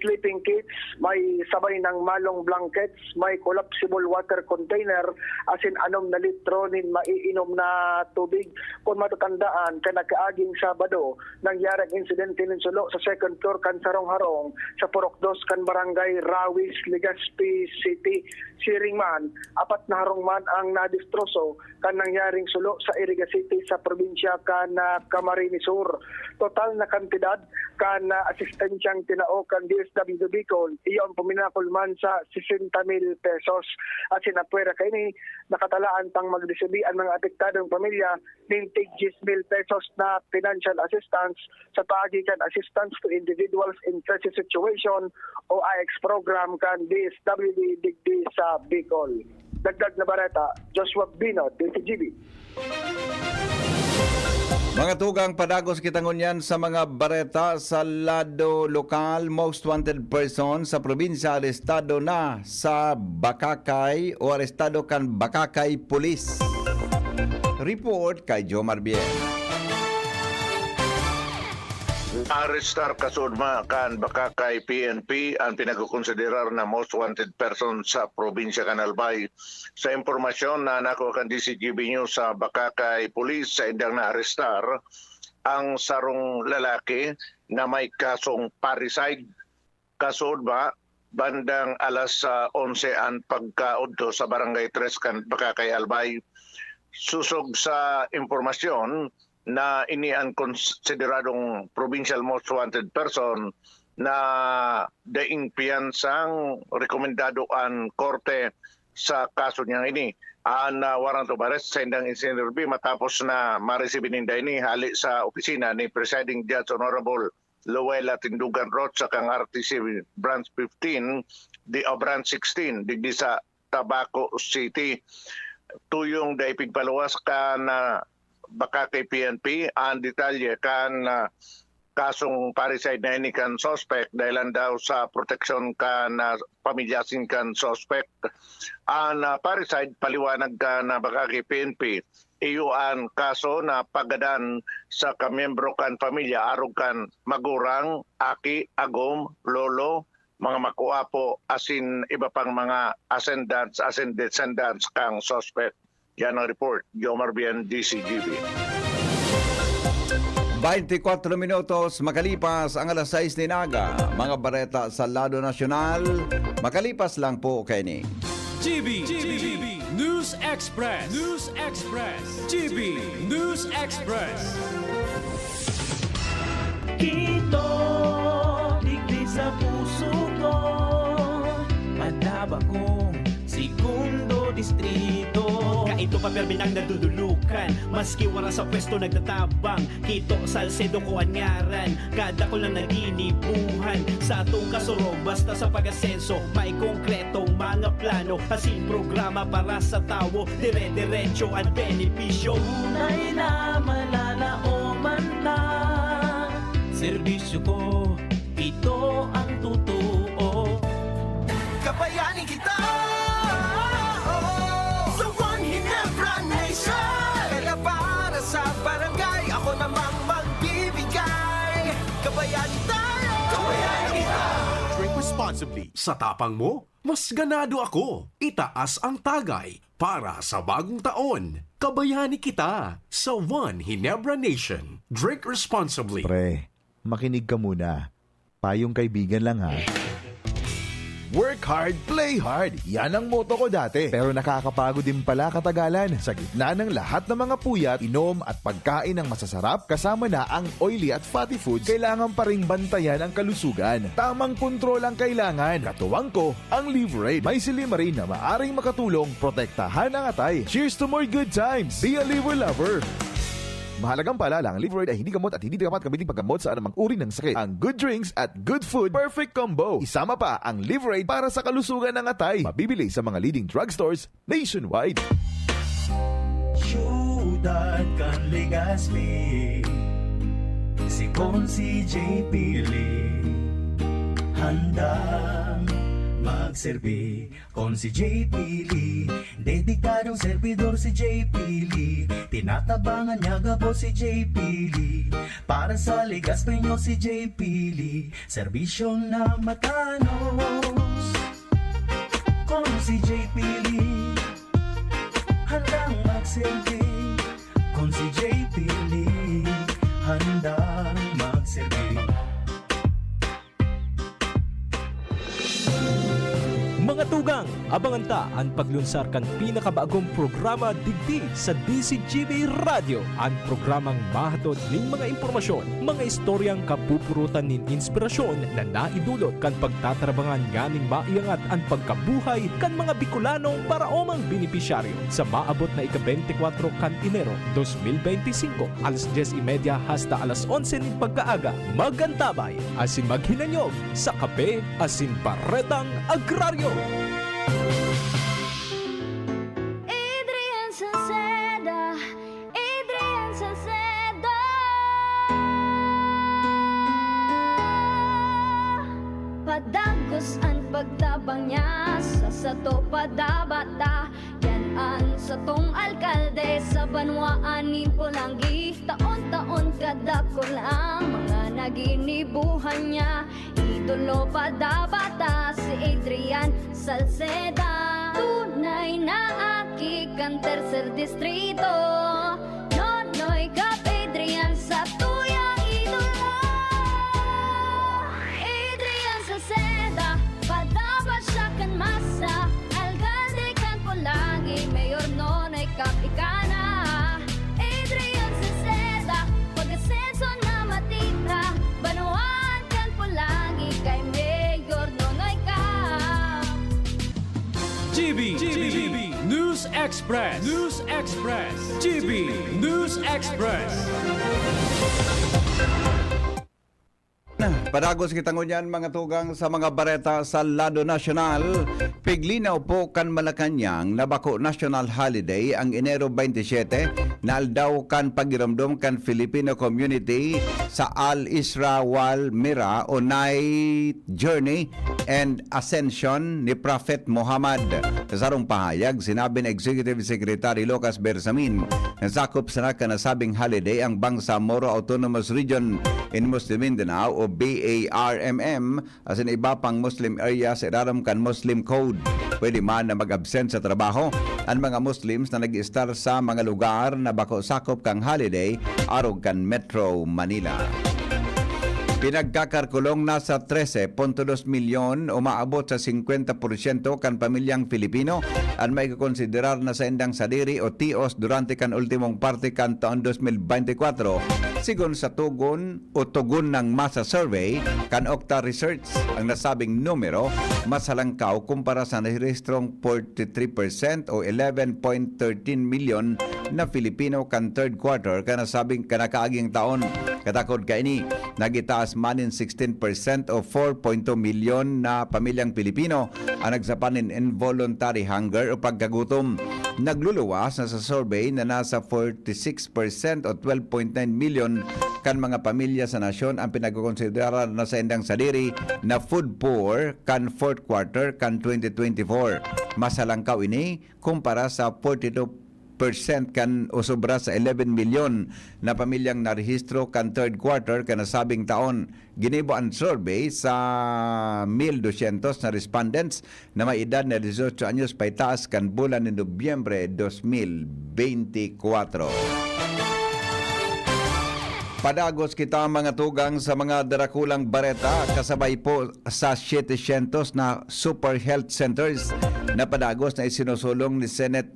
sleeping kits, may sabay nang malong blankets, may collapsible water container, asin anom na litro nin maiinom na tubig. Kun matatandaan, kan nakaaging Sabado, nangyari ang insidente nin sulo sa second floor kan sarong harong sa Purok dos kan Barangay Rawis, Legazpi City. Siring man, apat na harong man ang nadistroso kan nangyaring sulo sa Iriga City sa probinsya kan, ah, Camarines Sur. Total na kantidad kan, ah, asistensyang tinao kan D S W D Bicol, iyo ang puminakol man sa sesenta mil pesos. Asin apwera kaini, nakatalaan pang magresibi an mga apektadong pamilya nin tig diyes mil pesos na financial assistance sa paagi kan Assistance to Individuals in Crisis Situation o A I C S program kan D S W D digdi sa Bicol. Dagdag na bareta, Joshua Bino, D C G B. Mga tugang, padagos kita ngunyan sa mga bareta sa lado lokal. Most wanted person sa probinsya arestado na sa Bacacay o arestado kan Bacacay Police. Report kay Jomar Bien. Naarestar kasuodma kan Bacacay P N P an pinagkokonsiderar na most wanted person sa probinsya kan Albay. Sa impormasyon na nakuha kan D C G B News sa Bacacay Police, saindang naarestar ang sarong lalaki na may kasong parricide. Kasuodma, bandang alas, ah, onse an pagkaudto sa Barangay Tres kan Bacacay, Albay. Sosog sa impormasyon na ini an konsideradong provincial most wanted person na daing piyansang rekomendado an korte sa kaso niyang ini. An, ah, warrant of arrest saindang isinirbi matapos na maresibi ninda ini hale sa opisina ni Presiding Judge Honorable Luella Tindugan Rocha kan R T C Branch fifteen, di, o Branch sixteen, digdi sa Tabaco City. Tuyong dai pigpaluwas kan, ah, Bacacay P N P an detalye kan, ah, kasong parricide na ini kan suspect, dahelan daw sa proteksyon kan, ah, pamilya asin kan suspect. An, ah, parricide, paliwanag kan, ah, Bacacay P N P, iyo an kaso na pagadan sa kamiyembro kan pamilya, arog kan magurang, aki, agom, lolo, mga makuapo, asin iba pang mga ascendants asin descendants kan suspect. Yan ang report, Jomar Bien, D C G B. Twenty-four minutos makalipas ang alas sais nin aga. Mga bareta sa lado nasyonal, makalipas lang po kaini. G B, G B, News Express, News Express, G B News Express. Kito, digdi sa puso ko, madaba kong segundo distrito. Kaito pa, permi nang nadudulukan, maski wara sa pwesto nagtatabang. Kito, Salcedo ko an ngaran, kadakul na naginibuhan. Sa atong kasurog, basta sa pag-asenso, may konkretong mga plano, asin programa para sa tawo, dire-diretso an benepisyo. Tunay na malalaoman ta, serbisyo ko, ito ang totoo. Kabayani kita, oh, sa One Ginebra Nation. Kaya para sa barangay, ako namang magbibigay. Kabayani tayo, kabayani kita. Drink responsibly. Sa tapang mo, mas ganado ako. Itaas ang tagay para sa bagong taon. Kabayani kita sa One Ginebra Nation. Drink responsibly. Pre, makinig ka muna. Payong kaibigan lang, ha. Work hard, play hard. Yan ang motto ko dati. Pero nakakapagod din pala katagalan. Sa gitna ng lahat ng mga puyat, inom at pagkain ng masasarap, kasama na ang oily at fatty foods, kailangan pa ring bantayan ang kalusugan. Tamang kontrol ang kailangan. Katuwang ko, ang Liverade. May silymarin na maaring makatulong protektahan ang atay. Cheers to more good times! Be a Liver Lover! Mahalagang paalala, ang Liverade ay hindi gamot at hindi dapat gamitin paggamot sa anumang uri ng sakit. Ang good drinks at good food, perfect combo. Isama pa ang Liverade para sa kalusugan ng atay. Mabibili sa mga leading drugstores nationwide. Siyudad kan Legazpi, si Consi J P Lee, handang magserbi. Consi J P Lee, dedikadong servidor si J P Lee. Tinatabangan niya gabos si J P Lee. Para sa Legazpeño si J P Lee, serbisyong na matanos. Consi J P Lee, handang magserbi. Consi J P Lee, handang magserbi. Mga tugang, abangan ta an paglunsar kan pinakabagong programa digdi sa D C G B Radyo, an programang mahatod nin mga impormasyon, mga istoryang kapupurutan nin inspirasyon na naidulot kan pagtatarabangan nganing maiangat an pagkabuhay kan mga Bicolanong paraomang benepisyaryo. Sa maabot na ika-beintikwatro kan Enero dos mil beintisinko, alas dyes y media hasta alas onse nin pagkaaga, mag-antabay asin maghinanyog sa Kape asin Baretang Agraryo. Adrian Salceda, Adrian Salceda. Sato padabata, yan an satong alkalde sa banwaan nin Polangui. Taon-taon kadakul ang mga naginibuhan niya. Idolo padabata si Adrian Salceda. Tunay na aki kan tercer distrito. Nonoy Cap Adrian sa tuyang idolo. Adrian Salceda, padaba siya kan masa. Alkalde kan Polangui, Mayor Nonoy Cap ika na. Adrian Salceda, pag-asenso na matita. Banwaan kan Polangui kay Mayor Nonoy Cap. G B, G B, News Express, News Express, G B, News Express. Padagos kita ngunyan, mga tugang, sa mga bareta sa lado nasyonal. Piglinaw po kan Malacañang na bako national holiday ang Enero twenty-seven, na aldaw kan pagiromdom kan Filipino community sa Al Isra wal Mira o Night Journey and Ascension ni Prophet Muhammad. Sa sarong pahayag, sinabi ni Executive Secretary Lucas Bersamin na sakop sana kan nasabing holiday ang Bangsamoro Autonomous Region in Muslim Mindanao o B A R M M, asin iba pang Muslim area sa irarom kan Muslim Code. Pwede man na mag-absent sa trabaho an mga Muslims na nag-estar sa mga lugar na bako sakop kan holiday arog kan Metro Manila. Pinagkakalkulong nasa trese punto dos milyon, umaabot sa singkwenta porsyento kan pamilyang Filipino, an maikokonsiderar na saindang sadiri o tios durante kan ultimong parte kan taon dos mil beintikwatro, sigon sa tugon o tugon ng masa survey kan Okta Research. Ang nasabing numero mas halangkaw kumpara sa narehistrong forty-three percent o eleven point thirteen milyon na Filipino kan third quarter kan nasabing kanakaaging taon. Katakod kaini, nagitaas man nin sixteen percent o four point two milyon na pamilyang Pilipino ang nagsapa nin involuntary hunger o pagkagutom. Nagluluwas na sa survey na nasa forty-six percent o twelve point nine milyon kan mga pamilya sa nasyon ang pinagkokonsidera na saindang sadiri na food poor kan fourth quarter kan twenty twenty-four. Mas halangkaw ini kumpara sa forty-two percent kan o sobra sa eleven milyon na pamilyang narehistro kan third quarter kan nasabing taon. Ginibo an survey sa mil dosyentos na respondents na may edad na dieciocho anyos paitaas kan bulan nin Nobyembre dos mil beintikwatro. Padagos kita, mga tugang, sa mga darakulang bareta, kasabay po sa siyete syentos na Super Health Centers na padagos na isinusulong ni Senate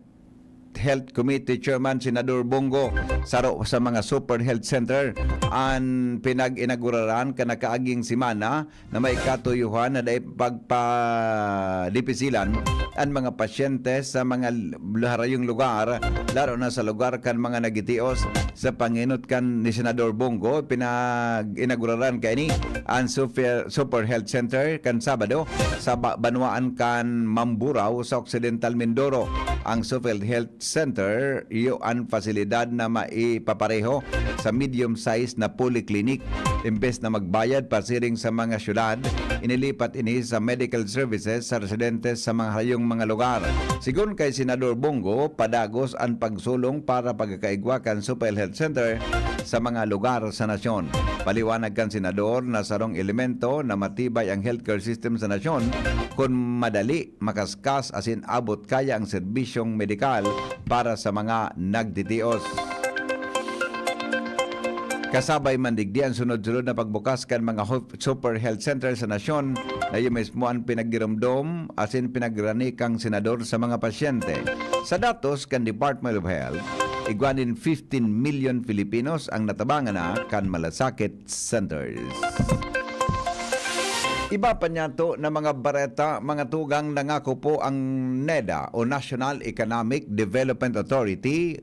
Health Committee Chairman Senador Bong Go, saro sa mga Super Health Center an pinag-inaguraran kan nakaaging semana na may katuyuhan na dai pagpadipisilan an mga pasyente sa mga l-, harayong lugar, lalo na sa lugar kan mga nagitios. Sa pangenot kan ni Senador Bong Go, pinag-inaguraran kaini an Super, Super Health Center kan Sabado sa ba-, banwaan kan Mamburao sa Occidental Mindoro. Ang Super Health Center, iyo an pasilidad na maipapareho sa medium-sized na polyclinic. Imbes na magbayad pasiring sa mga syudad, inilipat ini sa medical services sa residentes sa mga harayong mga lugar. Sigon kay Senador Bong Go, padagos an pagsulong para pagkakaigwa kan Super Health Center sa mga lugar sa nasyon. Paliwanag kan senador na sarong elemento na matibay ang healthcare system sa nasyon kun madali, makaskas asin abot kaya ang serbisyong medikal para sa mga nagtitios. Kasabay man digdi an sunod-sunod na pagbukas kan mga ho-, Super Health Center sa nasyon na iyo mismo an pinaggiromdom asin pinagrani kang senador sa mga pasyente. Sa datos kan Department of Health, igwa nin fifteen million Filipinos ang natabangan na kan malasakit centers. Iba pa niyato na mga bareta, mga tugang, nangako po ang NEDA o National Economic Development Authority,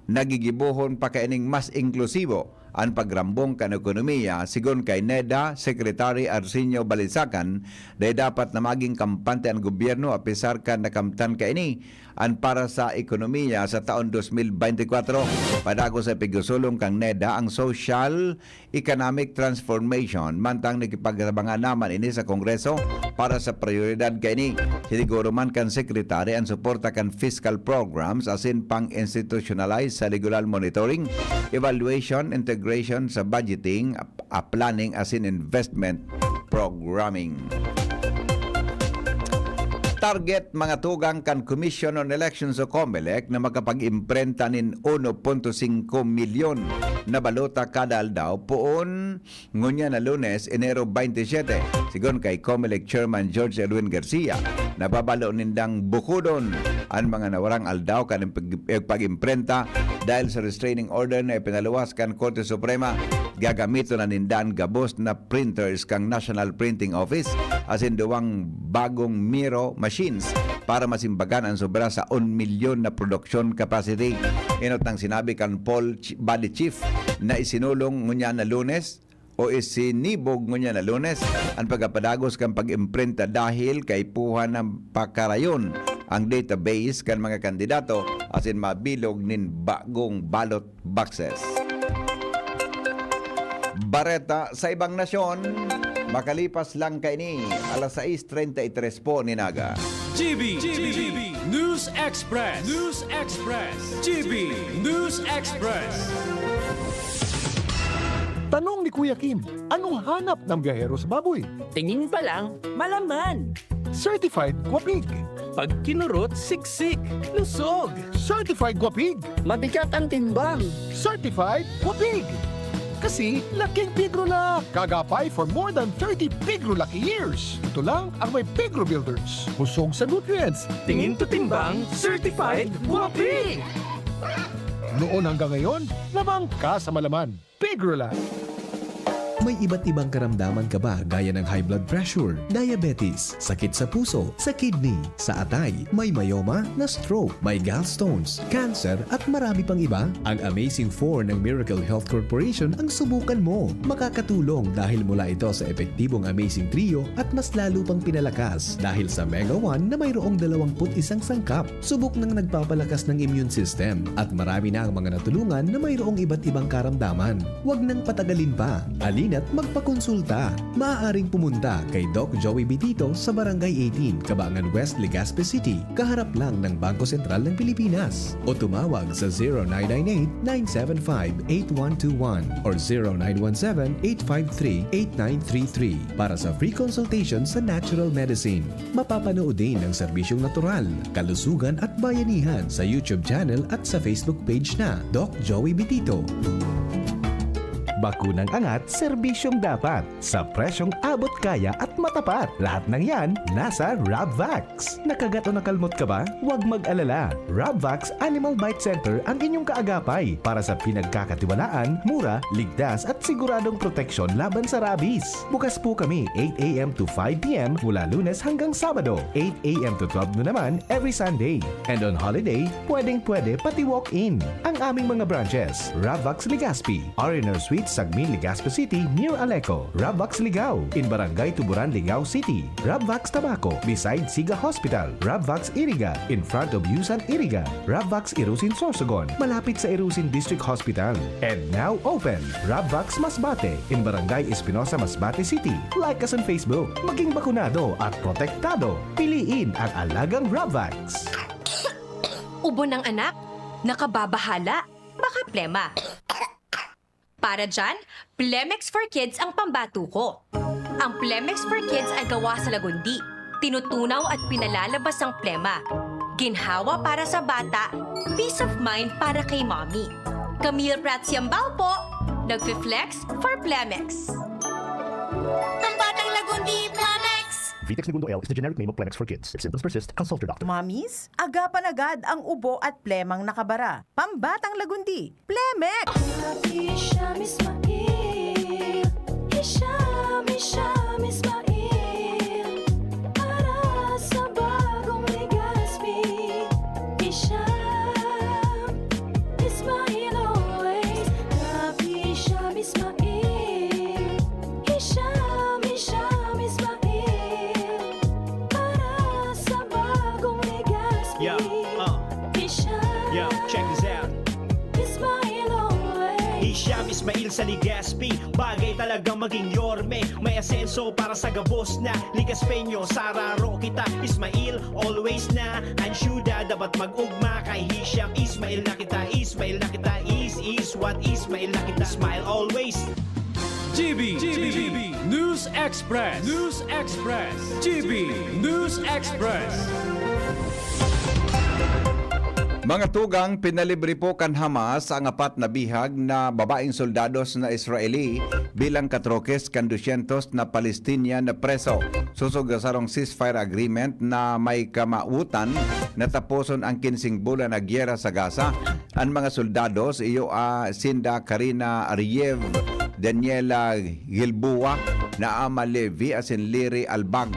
nagigibohon pa kaining mas inklusibo an pagrambong kan ekonomiya. Sigon kay NEDA Secretary Arsenio Balisacan, dai dapat na maging kampante an gobyerno apisar kan nakamtan kaini. an para sa ekonomiya sa taon dos mil bente kwatro. Padagos sa pigsusulong kan NEDA ang social economic transformation, mantang nakipagtabangan naman ini sa Kongreso para sa prioridad kaini. Siniguro man kan Secretary an suporta kan fiscal programs asin pang-institutionalize sa regular monitoring, evaluation, integration sa budgeting, a planning asin investment programming. Target mga tugang kan Commission on Elections o COMELEC na makapag-imprenta nin uno punto singko milyon na balota kada aldaw poon ngunyan na Lunes, Enero bente siyete. Sigon kay COMELEC Chairman George Edwin Garcia, nababalo nindang bukodon an mga nawarang aldaw kan pag-, pag-imprenta dahil sa restraining order na ipinaluwas kan Korte Suprema. Gagamiton na ninda an gabos na printers kan National Printing Office asin duwang bagong Miro machines para masimbagan an sobra sa un milyon na production capacity. Enot nang sinabi kan Paul Ch-, Body Chief na isinulong ngunyan na Lunes o isinibog ngunyan na Lunes an pagkapadagos kan pag-imprenta dahil kaipuhan na pakarayon ang database kan mga kandidato asin mabilog nin bagong ballot boxes. Bareta sa ibang nasyon, makalipas lang kaini, alas sais treinta y tres po nin aga. G B, G B, News Express, News Express, G B, News Express. Tanong ni Kuya Kim, anong hanap ng biyahero sa baboy? Tingin pa lang, malaman. Certified Guapig. Pag kinurot, siksik, lusog. Certified Guapig. Mabigat ang timbang. Certified Guapig. Kasi laking Pigrolak. Kaagapay for more than thirty Pigrolak years. Ito lang ang may Pigro Builders. Busog sa nutrients. Tingin to timbang, certified Guapig. Noon hanggang ngayon, lamang ka sa malaman. Pigrolak. May iba't ibang karamdaman ka ba, gaya ng high blood pressure, diabetes, sakit sa puso, sa kidney, sa atay, may myoma, na-stroke, may gallstones, cancer, at marami pang iba? Ang Amazing Four ng Miracle Health Corporation ang subukan mo. Makakatulong dahil mula ito sa epektibong Amazing Trio at mas lalo pang pinalakas dahil sa Mega One na mayroong dalawampu't isang sangkap. Subok nang nagpapalakas ng immune system at marami na ang mga natulungan na mayroong iba't ibang karamdaman. Huwag nang patagalin pa. Halina't magpakonsulta. Maaaring pumunta kay Doc Joey Bitito sa Barangay eighteen, Cabangan West, Legazpi City, kaharap lang ng Bangko Sentral ng Pilipinas. O tumawag sa zero nine nine eight, nine seven five, eight one two one or zero nine one seven, eight five three, eight nine three three para sa free consultation sa natural medicine. Mapapanood din ang serbisyong natural, kalusugan at bayanihan sa YouTube channel at sa Facebook page na Doc Joey Bitito. Bakunang angat, serbisyong dapat, sa presyong abot-kaya at matapat. Lahat ng yan nasa Rabvax. Nakagat o nakalmot ka ba? Huwag mag-alala. Rabvax Animal Bite Center ang inyong kaagapay para sa pinagkakatiwalaan, mura, ligtas at siguradong proteksyon laban sa rabies. Bukas po kami eight a m to five p m mula Lunes hanggang Sabado, eight a m to twelve noon naman every Sunday. And on holiday, pwedeng-pwede pati walk-in. Ang aming mga branches, Rabvax Legazpi, R and R Suites, Sagmin, Legazpi City, near Aleco, Rabvax Ligao, in Barangay Tuburan, Ligao City, Rabvax Tabaco, beside Siga Hospital, Rabvax Iriga, in front of Yusan Iriga, Rabvax Irusin Sorsogon, malapit sa Irusin District Hospital. And now open, Rabvax Masbate, in Barangay Espinosa, Masbate City. Like us on Facebook. Maging bakunado at protektado. Piliin ang alagang Rabvax. Ubo ng anak, nakababahala, baka plema. Para dyan, Plemex for Kids ang pambato ko. Ang Plemex for Kids ay gawa sa lagundi, tinutunaw at pinalalabas ang plema. Ginhawa para sa bata, peace of mind para kay mommy. Camille Prats Yambao po, nagfi-flex for Plemex. Pambatang Lagundi, Plemex! Vitex Negundo L is the generic name of Plemex for Kids. If symptoms persist, consult your doctor. Mommies, agapan agad ang ubo at plemang nakabara. Pambatang Lagundi, Plemex! Hisham Ismail, Hisham, Hisham Ismail, para sa bagong Legazpi. Hisham Ismail always, Rap Hisham Ismail. Hisham, Hisham Ismail, para sa bagong Legazpi. Yeah, uh, Sa Legazpi, bagay talaga maging yorme. May asenso para sa gabos na Legazpeño. Sararo kita, Ismail, always na. Ang syuda dapat mag-ugma. Kay Hisham, Ismail na kita, Ismail na kita. Is, is what Ismail na kita. Smile always. G B, G B, News Express, News Express, G B, News Express. Mga tugang, pinalibre po kan Hamas ang apat na bihag na babaeng soldados na Israeli bilang katrokes kan dusyentos na Palestinian na preso. Sosog sa sarong ceasefire agreement na may kamautan na taposon ang kinsing bulan na gyera sa Gaza. An mga soldados iyo a sinda Karina Ariev, Daniela Gilboa, Naama Levy asin Liri Albag.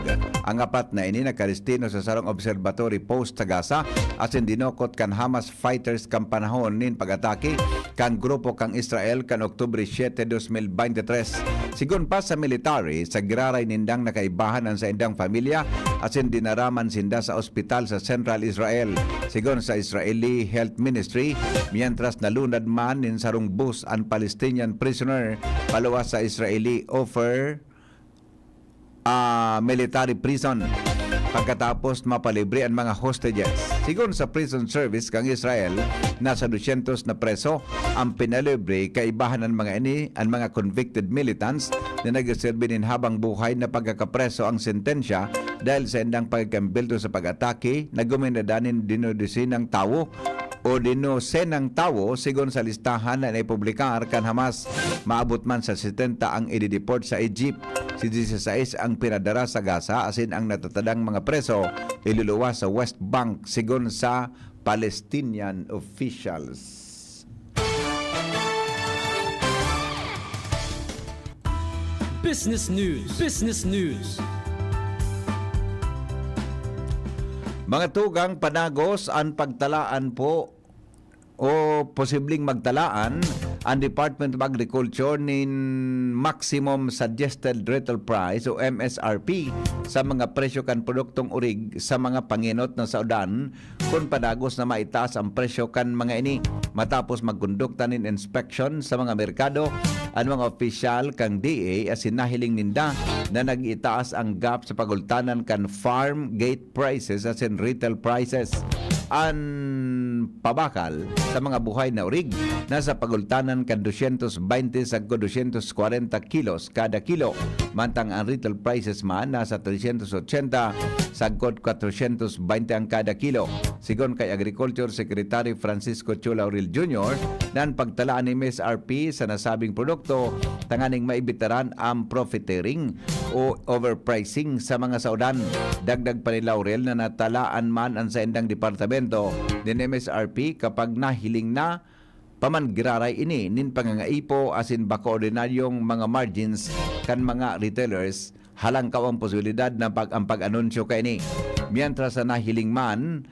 Ang apat na ini nagkadestino sa sarong observatory post sa Gaza asin dinokot kan Hamas fighters kan panahon nin pag-atake kan grupo kan Israel kan Oktubre siete, dos mil bente tres. Sigon pa sa military, sa giraray nindang nakaibahan an saindang pamilya asin dinaraman sinda sa ospital sa Central Israel. Sigon sa Israeli Health Ministry, mientras nalunad man nin sarong bus an Palestinian prisoner paluwas sa Israeli offer ah, military prison pagkatapos mapalibre an mga hostages. Sigon sa prison service kan Israel, nasa dusyentos na preso ang pinalibre. Kaibahan an mga ini, an mga convicted militants na nagserbi nin habang buhay na pagkakapreso ang sentensya dahil sa indang pagkambelto sa pag-atake na guminadanin dinodosenang tawo o dinosenang tawo. Sigon sa listahan na naipublikar kan Hamas, maabot man sa setenta ang idideport sa Egypt. Si dieciséis ang pinadara sa Gaza asin ang natatadang mga preso iluluwas sa West Bank, sigon sa Palestinian officials. Business News, Business News. Mga tugang, padagos an pagtalaan po o posibleng magtalaan ang Department of Agriculture nin maximum suggested retail price o M S R P sa mga presyo kan produktong orig sa mga pangenot na saodan kun padagos na maitaas ang presyo kan mga ini. Matapos magkondukta nin inspection sa mga merkado, an mga opisyal kan D A asin nahiling ninda na nag-itaas ang gap sa pagultanan kan farm gate prices asin retail prices. An pabakal sa mga buhay na orig nasa pagultanan kan dosyentos baynte sagkod dosyentos kwarenta kilos kada kilo, mantang ang retail prices man nasa tresyentos otsenta sagkod kwatrosyentos baynte ang kada kilo. Sigon kay Agriculture Secretary Francisco Chu Laurel Junior, na an pagtalaan nin M S R P sa nasabing produkto tanganing maibitaran ang profiteering o overpricing sa mga saodan. Dagdag pa ni Laurel na natalaan man an saindang departamento nin M S R P kapag nahiling na pa man giraray ini nin pangangaipo asin bako ordinaryong mga margins kan mga retailers, halangkaw ang posibilidad na pag ang pag-anunsyo kaini. Mientras sa nahiling man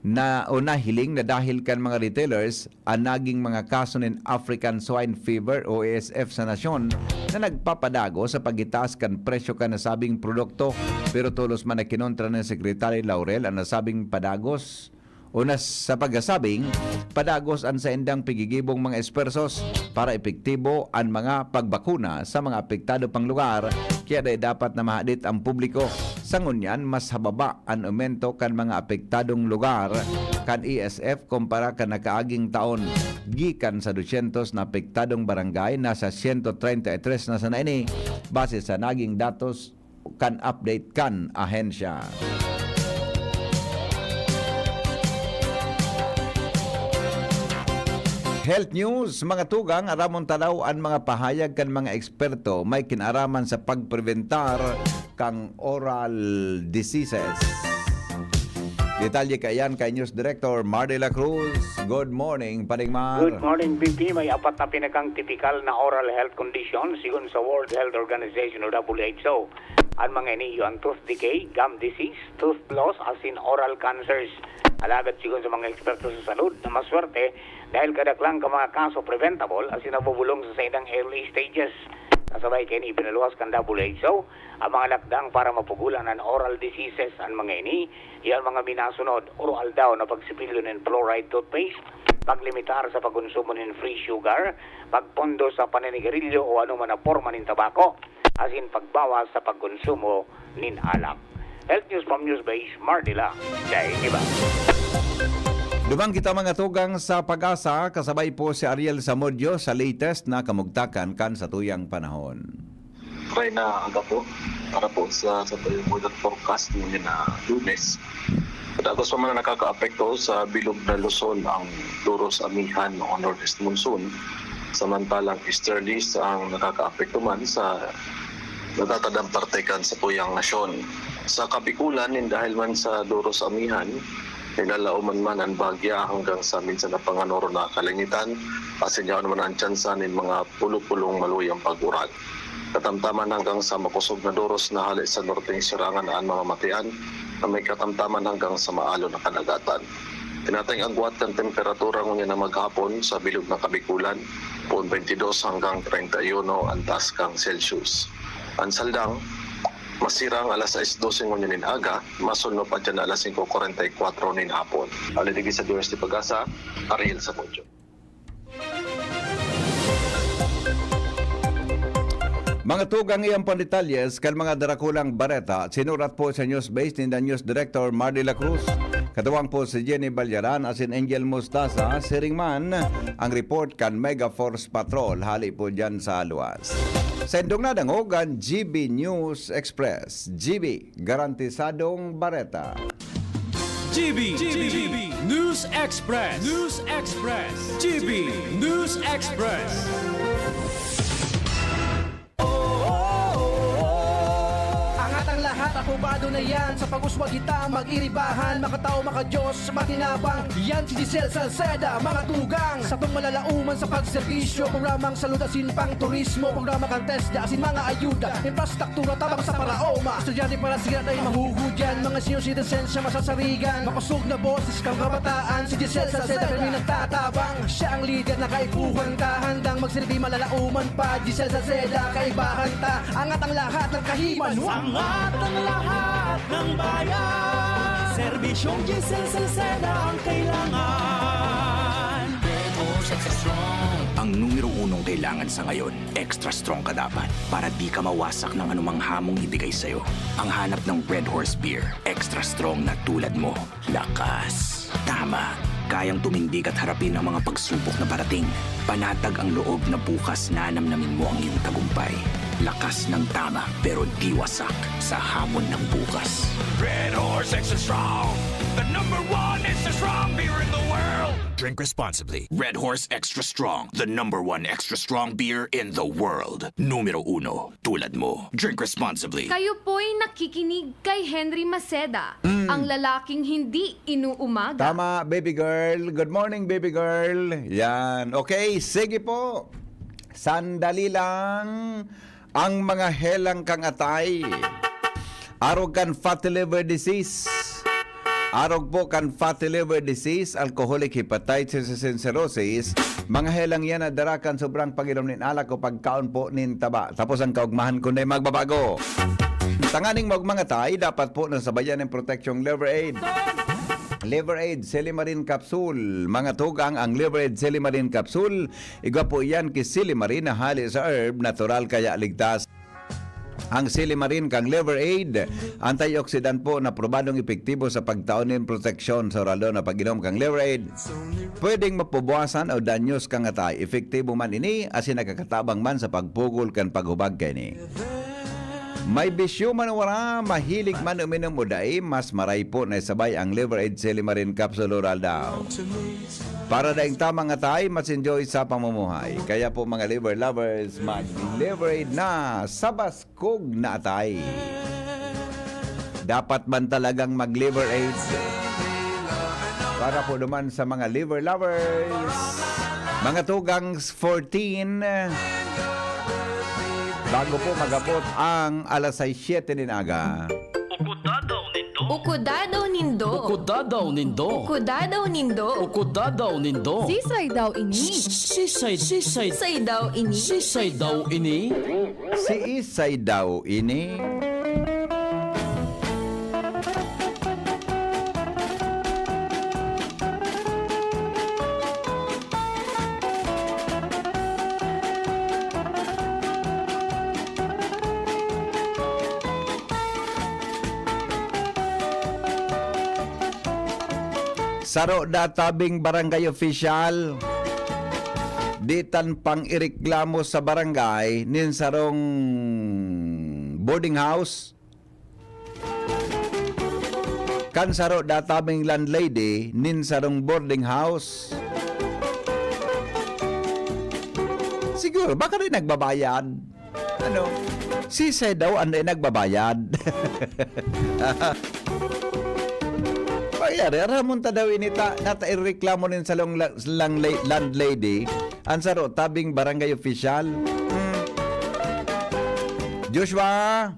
na o nahiling na dahil kan mga retailers an naging mga kaso nin African Swine Fever o A S F sa nasyon na nagpapadago sa pagitaas kan presyo kan nasabing produkto, pero tolos man na kinontra ni Secretary Laurel an nasabing padagos o nas sa pagsasabing padagos an saindang pigigibong mga espuwersos para epektibo an mga pagbakuna sa mga apektado pang lugar, kaya dai dapat na mahadit ang publiko. Sa ngunyan, mas hababa an aumento kan mga apektadong lugar kan A S F kumpara kan nakaaging taon. Gikan sa dosyentos na apektadong barangay, nasa siyento treinta y tres na sana ini, base sa naging datos kan update kan ahensya. Health News, mga tugang, aramon ta daw an mga pahayag kan mga eksperto may kinaraman sa pagprebentar kan oral diseases. Detalye kaiyan kay News Director Mar de la Cruz. Good morning, Paring Mar. Good morning, B P. May apat na pinakang tipikal na oral health condition sigon sa World Health Organization o W H O. An mga ini iyo an tooth decay, gum disease, tooth loss, asin oral cancers. Alagad sigon sa mga eksperto sa salud na maswerte dahil kadaklan ka mga kaso preventable asin nabubulong sa saindang early stages. Sabay kaini, ipinaluwas kan W H O ang mga lakdang para mapugulan an oral diseases. An mga ini, iya an mga minasunod: oro-aldaw na pagsipilyo nin fluoride toothpaste, paglimitar sa pagkonsumo nin free sugar, pagpondo sa paninigarilyo o anoman na porma nin tabako, asin pagbawas sa pagkonsumo nin alak. Health News from Newsbase, Mardila Daigiba. Duman kita, mga tugang, sa PAGASA, kasabay po si Ariel Zamudio sa latest na kamugtakan kan satuyang panahon. Try na aga po para po sa, sa tuyong weather forecast ngayon na Lunes. Kadagos pa man ang nakakaapekto sa bilog na Luzon ang Duros Amihan o northeast monsoon, samantalang easterlies ang nakakaapekto man sa natatadang parte kan satuyang nasyon. Sa Kabikulan, nin dahil man sa Duros Amihan, nilalaoman man an bahagya hanggang sa minsan na panganoro na kalangitan, asin yaon man an tsansa nin mga pulo-pulong maluyang pag-uran. Katamtaman hanggang sa makosog na doros na hale sa norteng sirangan an mamamatean na may katamtaman hanggang sa maalon na kadagatan. Tinatay ang agwat kan temperatura ngunyan na maghapon sa bilog na Kabikulan, poon twenty-dos hanggang treinta y uno an taas kan Celsius. An saldang, masirang alas sais dose ngunyan nin aga, masulno pa dyan na alas singko kwarenta y kwatro nin hapon. Hali digdi sa Diyos ni Pagasa, Ariel Samudio. Mga tugang, iyan pang detalyes kan mga darakulang bareta, sinurat po sa Newsbase ninda News Director Mardy La Cruz, katuwang po si Jenny Balyaran asin Angel Mustasa. Siring man ang report kan Mega Force Patrol hali po dyan sa luwas. Sa indong nadangog an G B News Express. G B, garantisadong bareta. G B, G B, News Express, News Express, G B News Express. Angat ang lahat, apobado na yan. Sa pag-uswag kita, mag-iribahan, makatao, makadiyos, makinabang. Yan si Giselle Salceda, mga tugang. Satong malalauman sa pagserbisyo, programang salud asin pang turismo, programa kan TESDA asin mga ayuda, infrastruktura tabang sa paraoma. Estudyante para siya ay mahuhudyan, mga senior citizens siya masasarigan. Makosog na boses kang kabataan, si Giselle Salceda kami nagtatabang. Siya ang lider na kaipuhan ka, handang magsilbi malalauman pa. Giselle Salceda, kaibahan ta, angat ang lahat ng kahiman. Angat ang lahat ng bayan. Serbisyong Giselle Salceda ang kailangan. Red Horse Extra Strong. Ang numero unong kailangan sa ngayon, extra strong ka dapat para di ka mawasak ng anumang hamong ibigay sa'yo. Ang hanap ng Red Horse Beer, extra strong na tulad mo. Lakas. Tama. Kayang tumindig at harapin ang mga pagsubok na parating. Panatag ang loob na bukas nanamnamin mo ang iyong tagumpay. Lakas ng tama, pero di wasak sa hamon ng bukas. Red Horse Extra Strong, the number one extra strong beer in the world. Drink responsibly. Red Horse Extra Strong, the number one extra strong beer in the world. Numero uno, tulad mo. Drink responsibly. Kayo po'y nakikinig kay Henry Maceda, Mm. ang lalaking hindi inuumaga. Tama, baby girl. Good morning, baby girl. Yan. Okay, sige po. Sandali lang. Ang mga helang kang atay. Arog kan fatty liver disease. Arog po kan fatty liver disease, alcoholic hepatitis, asin cirrhosis. Mga helang yan na dara kan sobrang pag-inom nin alak o pagkaon po nin taba. Tapos ang kaugmahan kundi magbabago. Tanganing maugmang atay, dapat po nasabayan ng proteksyong Liver Aid. Liver Aid, Silimarin Capsule. Mga tugang, ang Liver Aid, Silimarin Capsule, igwa po iyan ki Silimarin na hali sa herb, natural kaya ligtas. Ang Silimarin kang Liver Aid, antioxidant po na probadong epektibo sa pagtao nin proteksyon. Sa oral na pag-inom kang Liver Aid, pwedeng mapabawasan o danyos kang atay. Epektibo man ini, asin nakakatabang man sa pagpugol kan paghubag kaini. May bisyo man o wara, mahilig man uminom o dai, mas maray po na isabay ang Liver Aid Silimarin Capsule Oral daw. Para daing tamang atay, mas enjoy sa pamumuhay. Kaya po, mga liver lovers, mag-Liver Aid na sa baskog na atay. Dapat man talagang mag-Liver Aid. Para po naman sa mga liver lovers, mga tugang, fourteen, bago po magabot ang alas sais siyete nin aga. Ukudadaw nindo. Ukudadaw Nindo. Bukod dadaw nindo. Bukod dadaw nindo. Bukod dadaw nindo. Sisay daw ini? Sisay, sisay. Sisay daw ini? Sisay daw ini? Si isay daw ini? Saro da tabing barangay official, ditan pang ireklamo sa barangay nin sarong boarding house. Kan saro da tabing landlady nin sarong boarding house. Siguro, baka rin nagbabayad. Ano? Sisay daw ang nagbabayad. Pangyari, aramon ta daw inita, nata ireklamo nin salong la-, lang la-, landlady, ang saro, tabing barangay official. Hmm. Joshua?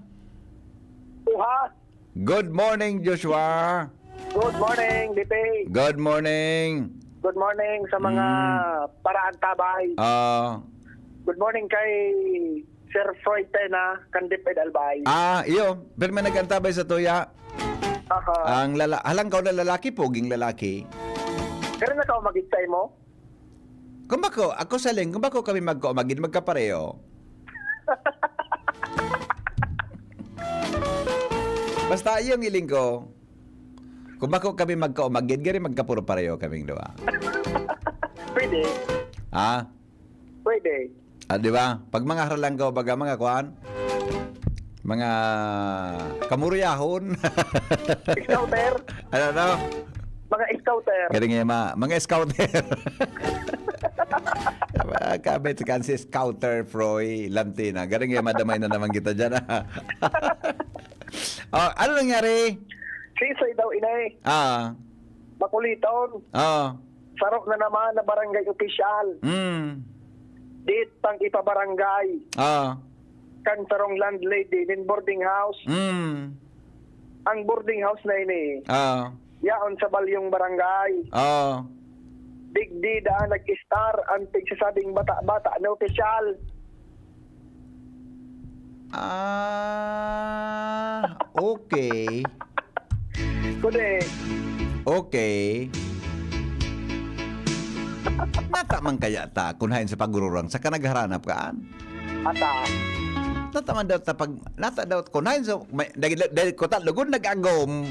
Buha. Good morning, Joshua. Good morning, D P. Good morning. Good morning sa mga Mm. paraantabay. Ah. Good morning kay Sir Floyd Tena, kan D P Albay. Ah, iyo. Pero may nag-antabay sa tuya. Aha. Ang lala-, halang ka na lalaki, poging lalaki. Pero nakaumagit sa imo? Kung bako, ako sa ling-, kung bako kami magkaumagid, magkapareho. Basta yung iling ko, kung bako kami magkaumagid, gari magkapuro pareho kaming dua. Pwede. Ha? Pwede. Ah, di ba? Pag mga haralanggaw, baga mga kwan, mga kamuryahon. Scouter. Ano, ano? Mga scouter. Galing nga, ma-, mga scouter. Mga kabit kan si Scouter Froy Lantina. Galing nga, madamay na naman kita dyan, ah. Oh, ano nangyari? Sisay daw, inay. Ah. Makuliton. Ah. Saro na naman na barangay opisyal. Mm. Dit pang ipabarangay. Ah. Kan sarong landlady nin boarding house. Mm. Ang boarding house na ini, Ah. yaon sa balyong barangay. Ah. Digdi daan nag-estar ang pigsasabing bata-bata na opisyal. Ah, okay. Kundi. Okay. Nata man kaya ta, kun hain sa pagururang, sa kanagharanap kaan? Ata. Nata man daw ta pag, nata daw kun hain sa, may, dahil, dahil ko ta, lugod nag-agom.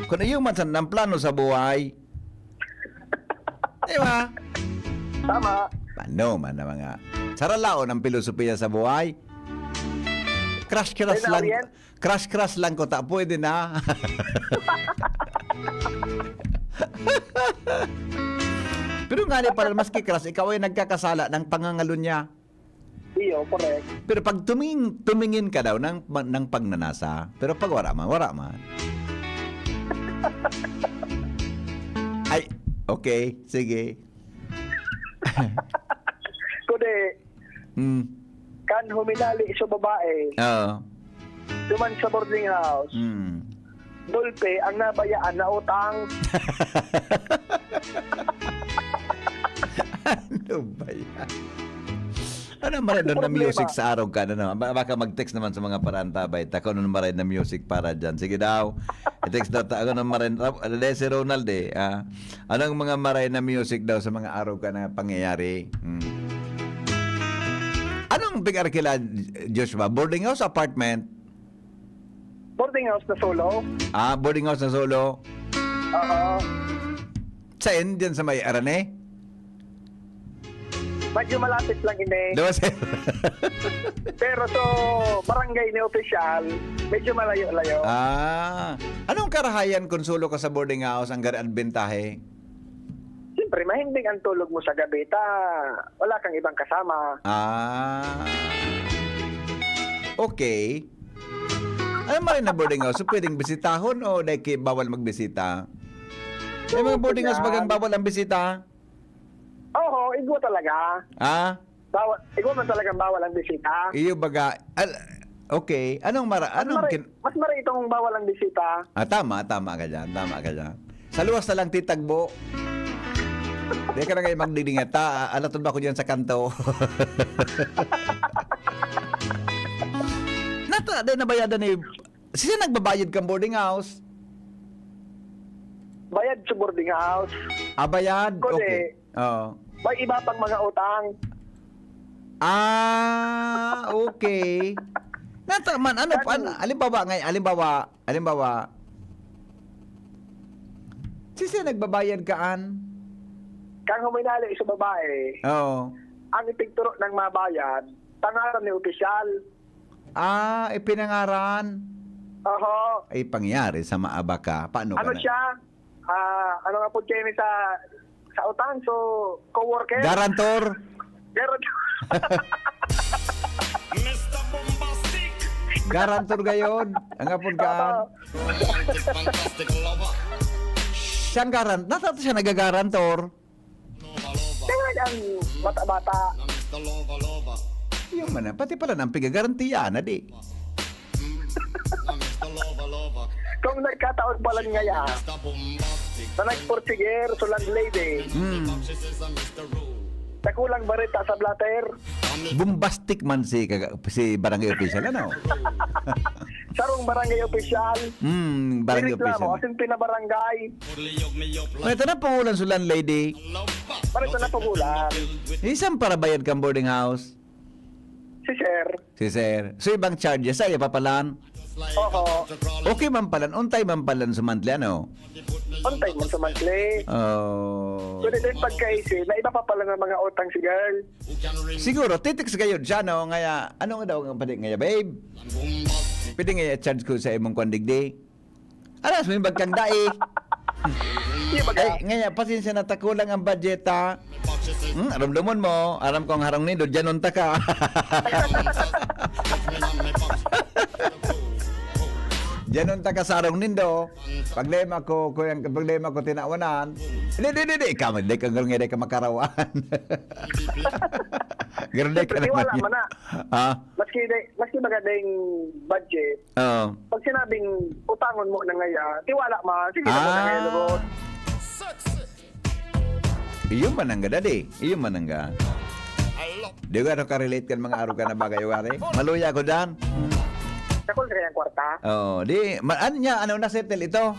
Kun iyo man sa, ang plano sa buhay. Di ba? Tama. Paano man ang mga, saralaon ang pilosopiya sa buhay? Crush-crush Ay, lang. Nauriyan? Crush-crush lang ko ta, pwede na. Pero nga ni pala, maski crush, ikaw ay nagkakasala ng pangangalunya. Iyo, correct. Pero pag tuming-, tumingin ka daw ng, ng pagnanasa, pero pag wala man, wala man. Ay, okay, sige. Kundi, Hmm. kan huminali sa babae, Oo. duman sa boarding house, Hmm. gulpe ang nabayaan na utang. Ano ba yan? Ano maray Ano na music problema? sa araw ka? Ano, ba-, baka mag-text naman sa mga parantabay. Ta, kung ano maray na music para dyan. Sige daw. I-text daw ta, ano maray, ano, si Ronald eh. Ah, anong mga maray na music daw sa mga araw ka na pangyayari? Hmm. Anong pig-arkila, Joshua? Boarding house, apartment? Boarding house na solo. Ah, boarding house na solo. Oo. Saan? Diyan sa may Arane? Medyo malapit lang ini. Diba, sir? Pero so, barangay ni opisyal, medyo malayo-layo. Ah. Anong karahayan kung solo ka sa boarding house, ang gari adbentahe? Siyempre, mahimbing ang tulog mo sa gabi, ta wala kang ibang kasama. Ah. Okay. Ano man na boarding house? So, pwedeng bisitahon o dahil ki-, bawal magbisita? May mga boarding house bagang bawal ang bisita? Oo, igwa talaga. Ah? Bawal, igwa man talagang bawal ang bisita. Iyo baga, al-, Okay. Anong mara-, Mas anong maray, kin- mas maray itong bawal ang bisita. Ah, tama, tama ka dyan, tama ka dyan. Sa luwas na lang titagbo. Di ka na kayo magdidingata, ah, alatod ba ko dyan sa kanto? Nata, di nabayadan ni, siya nagbabayad kang boarding house? Bayad sa boarding house. Ah, bayad? Kundi, Okay. Oo. may iba pang mga utang. Ah, okay. Nata man, ano, Kan- an-, halimbawa ngay-, halimbawa, halimbawa, si siya nagbabayad kaan? Kang huminali sa babae, Oo. ang ipigturo ng mabayad, pangalan ni opisyal. Ah, ipinangaran? Oho. Ay, pangyari sa maaba ka. Paano ka Ano na? siya? Ah, ano nga po kayo sa, sa utang? So, co-worker? Guarantor? Guarantor. Guarantor gayon. Ang apod ka. Oo. Siyang garan-, nasa to siya nagagarantor? Kaya ang bata-bata. Yung man, pati pala nang pigagarantiya na di. Kung nagkataon pala ngaya, na nagporsiger, so landlady, Hmm. nakulang bareta sa blotter. Bombastic man si kaga-, si barangay official, ano? Sarong barangay official. Hmm, barangay Nireklamo, official. as in, pinabarangay. May ito na pangulan sa landlady. Para ito na pangulan. Isang parabayad kang boarding house. Si sir. Si sir. So, ibang charges, ay, papalan? Oho. Okay man palan, untay man palan sa monthly, ano? Untay man sa monthly. Oh. Pwede din pagkaisi, na iba pa pala ng mga utang si girl. Siguro, titix gayod siya, no? Ngaya, ano nga daw ang pwede ngaya, babe? Pwede ngaya charge ko sa imong kwan digdi? Alas, may bagkang dai. Di ba Ay, ka? ngaya, pasensya na, takulang ang budget, ha? Hmm, aramdamon mo, aram ko ang harong nindo, dyanon ta ka. Dyanon ta ka sa harong nindo. Problema ko, kuyang, problema ko, tinawanan. Hindi, hindi, hindi, ikaw, hindi ka, hindi ka makarawan. Gerde ka Siyempre, naman wala yan. man na. Ha? Maski di, maski magandang budget, Oo. pag sinabing utangon mo na ngaya, tiwala man, sige na mo na ngaya, Ah. lugod. Iyo man ang gada, di. Iyo man ang ga-, di ko ano ka-relate kan mga araw ka na bagay, wari. Maluya ko dyan. Sakol sa kanyang kwarta. Oo, di, ma-, ano niya, ano na settle ito?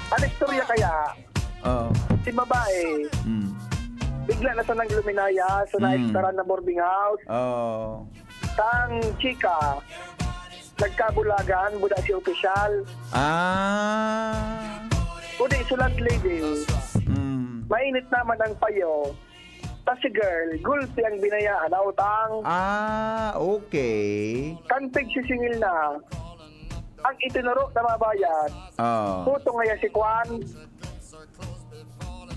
Ang istorya kaya, Oo. si babae, Mm. bigla na sanang luminaya sa Mm. naekstaran na boarding house. Oo. Tang chika, nagkabulagan, buda si opisyal. Ah. Kundi si landlady, Mm. mainit naman ang payo. Ta si girl, gulpi ang binayaan na utang. Ah, okay. Kan pigsisingil na, ang itinuro na mabayad, Oo. putong ngaya si Kwan,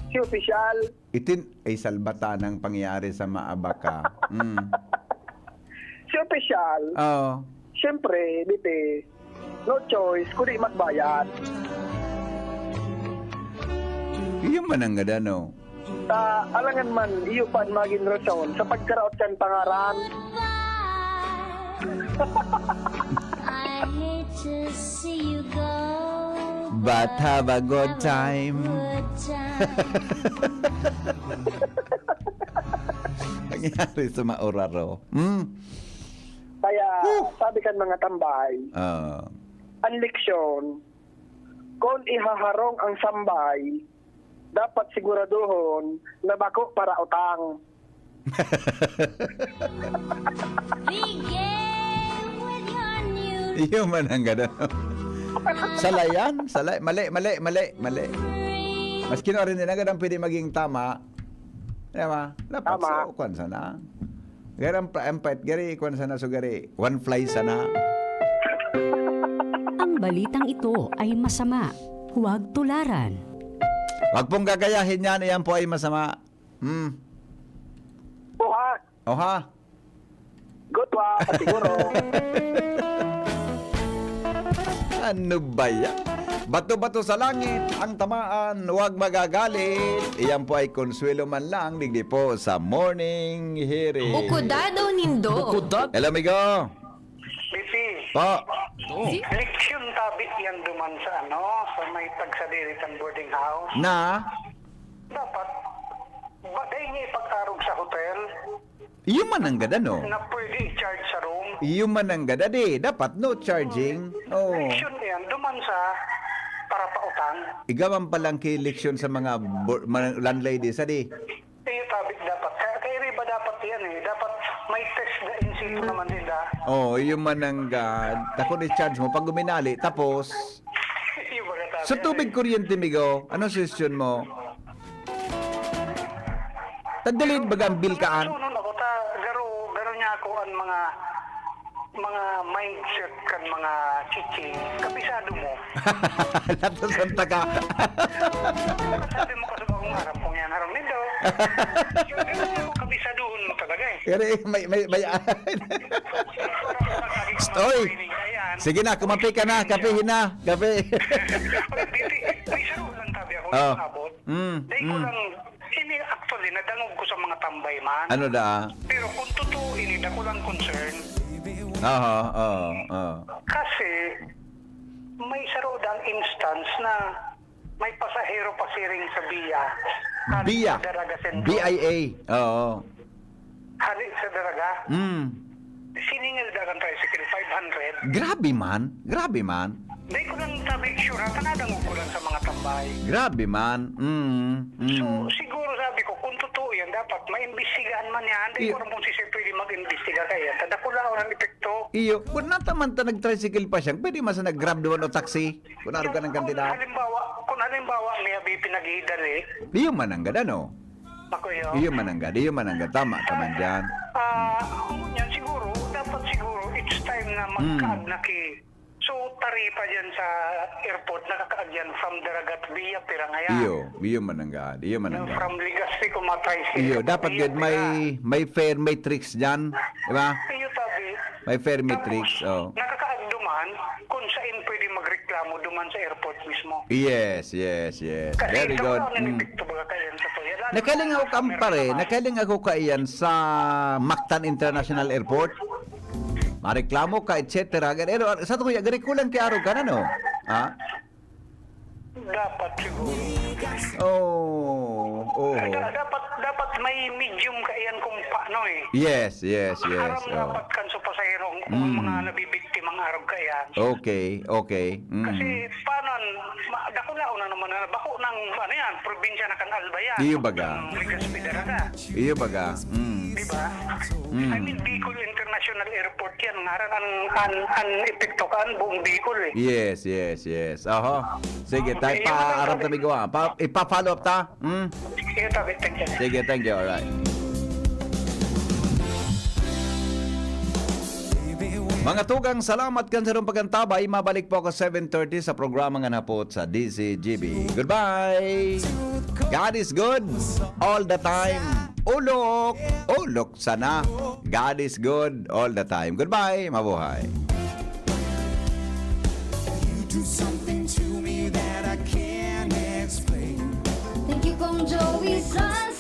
si opisyal. Itin-, ay, salbata ng pangyayari sa maabaka. Mm. Si opisyal, Oo. siyempre, dito, no choice, kundi magbayad. Iyo man ang gada, no? Ta, alangan man, iyo pa an magin rason sa pagkaraot kan pangaran. I hate to see you go, But have a good time. Good time. Nangyari sa mauraro. Hmm? Kaya, Woo! sabi kan mga tambay, Ah. ang leksyon, kung ihaharong ang sambay, dapat siguraduhon na bako para utang. Begin with your new Iyo man ang gano'n. Salayan? Salay? Mali, mali, mali, mali. Maski na rin din, ang gano'n pwede maging tama. Di ba? Dapat Tama. sa, kwan sana. Gari ang pa-, ang pait, gari, kwan sana, so gari, one fly sana. Ang balitang ito ay masama. Huwag tularan. Wag pong gagayahin yan, iyan po ay masama. Hmm. Buha. O ha? Gutwa, siguro. Ano ba yan? Bato-bato sa langit ang tamaan, huwag magagalit. Iyan po ay konsuelo man lang, digdi po sa morning hearing. Bukudado nindo. Bukudado. Hello, amigo. May Po. Leksyon tabi yan duman sa ano, sa may tagsadiri kan boarding house. Na? Dapat, ba, dai niya ipag-arog sa hotel. Iyo man ang gada, no? Na pwede i-charge sa room. Iyo man ang gada, di. Dapat no charging. Oo. Leksyon yan duman sa para pautang. Igawan pa lang ki leksyon sa mga bo-, mga landlady sa di. Iyo tabi dapat. Kaya kay Riba dapat yan eh. Dapat may test na in situ naman sila. Oh, iyo man ang gad. Takon i-charge mo pag guminali, tapos Iyo ba ka tabi sa yan tubig eh? Kuryente, migo, ano suggestion mo? Tagdalid baga ang bill kaan? Sunon ako, ta, garo, garo niya ako ang mga, mga mindset kan mga chichi. Kabisado mo. Latasan ta ka. Sabi mo, "Kasubang kong aram kung yan, harong nindo." Yung garo niya ako, kabisaduhon mo talaga eh. Pero eh, may, may, may, Stoy! Ayan. Sige na, kumape ka na. Kapehin na. Kape. Oy, Bibi, may saro lang tabi ako Oh. Abot. Mm, Dahil ko mm. lang, ini, actually, nadangog ko sa mga tambay man. Ano da? Pero kung totoo ini, dako lang concern. Aha, oo, oo. Kasi, may saro dang instance na may pasahero pasiring sa Bia. Bia. Sa Daraga Centro. B I A. Oo. Hali sa Daraga. Mm. Siningil da kan tricycle, five hundred. Grabe man. Grabe man. Dai ko lang sabi, sure, ha? Kanadangog ko lang sa mga tambay. Grabe man. Mm, mm. So, siguro sabi ko, kung totoo yan, dapat maimbestigahan man yan. Dai Iyo. ko aram kung si Sir pwede mag-imbestiga kaya. Tadakulaon ang epekto. Iyo, kung nataman ta nag-tricycle pa siya, pwede man sa nag-grab doon o taxi. Kung ano ka ng kantidad. Kung halimbawa, kung halimbawa, may abi pinaghihidali. Iyo man ang gada, no? Ako yun. Iyo man ang gada, iyo man ang gada. Tama ka man dyan. Ah, ngunyan siguro, dapat siguro, it's time na Hmm. magkaag na ki-, so, taripa dyan sa airport, nakakaag yan from Daraga to Via, pira ngayan. Iyo, iyo man ang gada, iyo man ang Yung gada. From Legazpi, kung matry sa Iyo, airport, dapat Via, yun, may, pira. may fare matrix dyan, di ba? Iyo, tabi. May fare matrix, Tapos, oh. nakakaag duman, kung saan pwede magreklamo duman sa airport mismo. Yes, yes, yes. Kasi Very ito good. ang Mm. epekto baga kayan sa tuya. Lalo Nakaling na ako sa kam, pare. Merkabay. Nakaling ako kaiyan sa Mactan International Airport. Mareklamo ka, et cetera. Ganun, sa tuya, gari kulang kay arog ka na, no? Ha? Dapat siguro. Oh, oh. Da-, dapat, dapat may medium kaiyan kung paano eh. Yes, yes, yes. Aram Oh. dapat kan sa pasahero kung Mm. mga nabibiktimang arog kaiyan. Okay, okay. Mm. Kasi paano, ma-, dakulaon na naman na, bako ng, ano yan, probinsya na kan Albay yan. Iyo baga. Ang Legazpi Daraga. Iyo baga. Mm. Di ba? Mm. I mean, Bicol International Airport yan. Ngaran ang, ang, ang epekto kan buong Bicol eh. Yes, yes, yes. Oho. Sige, Okay, tayo yun lang, paaram tabi. tabi ko, ah. Pa, ipa-follow up ta. Hmm? Sige, tabi. Thank you. Sige, thank you. Alright. Mga tugang, salamat kan sarong pag-antabay. Mabalik po ako seven thirty sa programa nga napot sa D Z G B. Goodbye! God is good all the time. Ulok! Ulok sana. God is good all the time. Goodbye! Mabuhay! You do something to me that I can't explain. Thank you, Kong Joey Sans.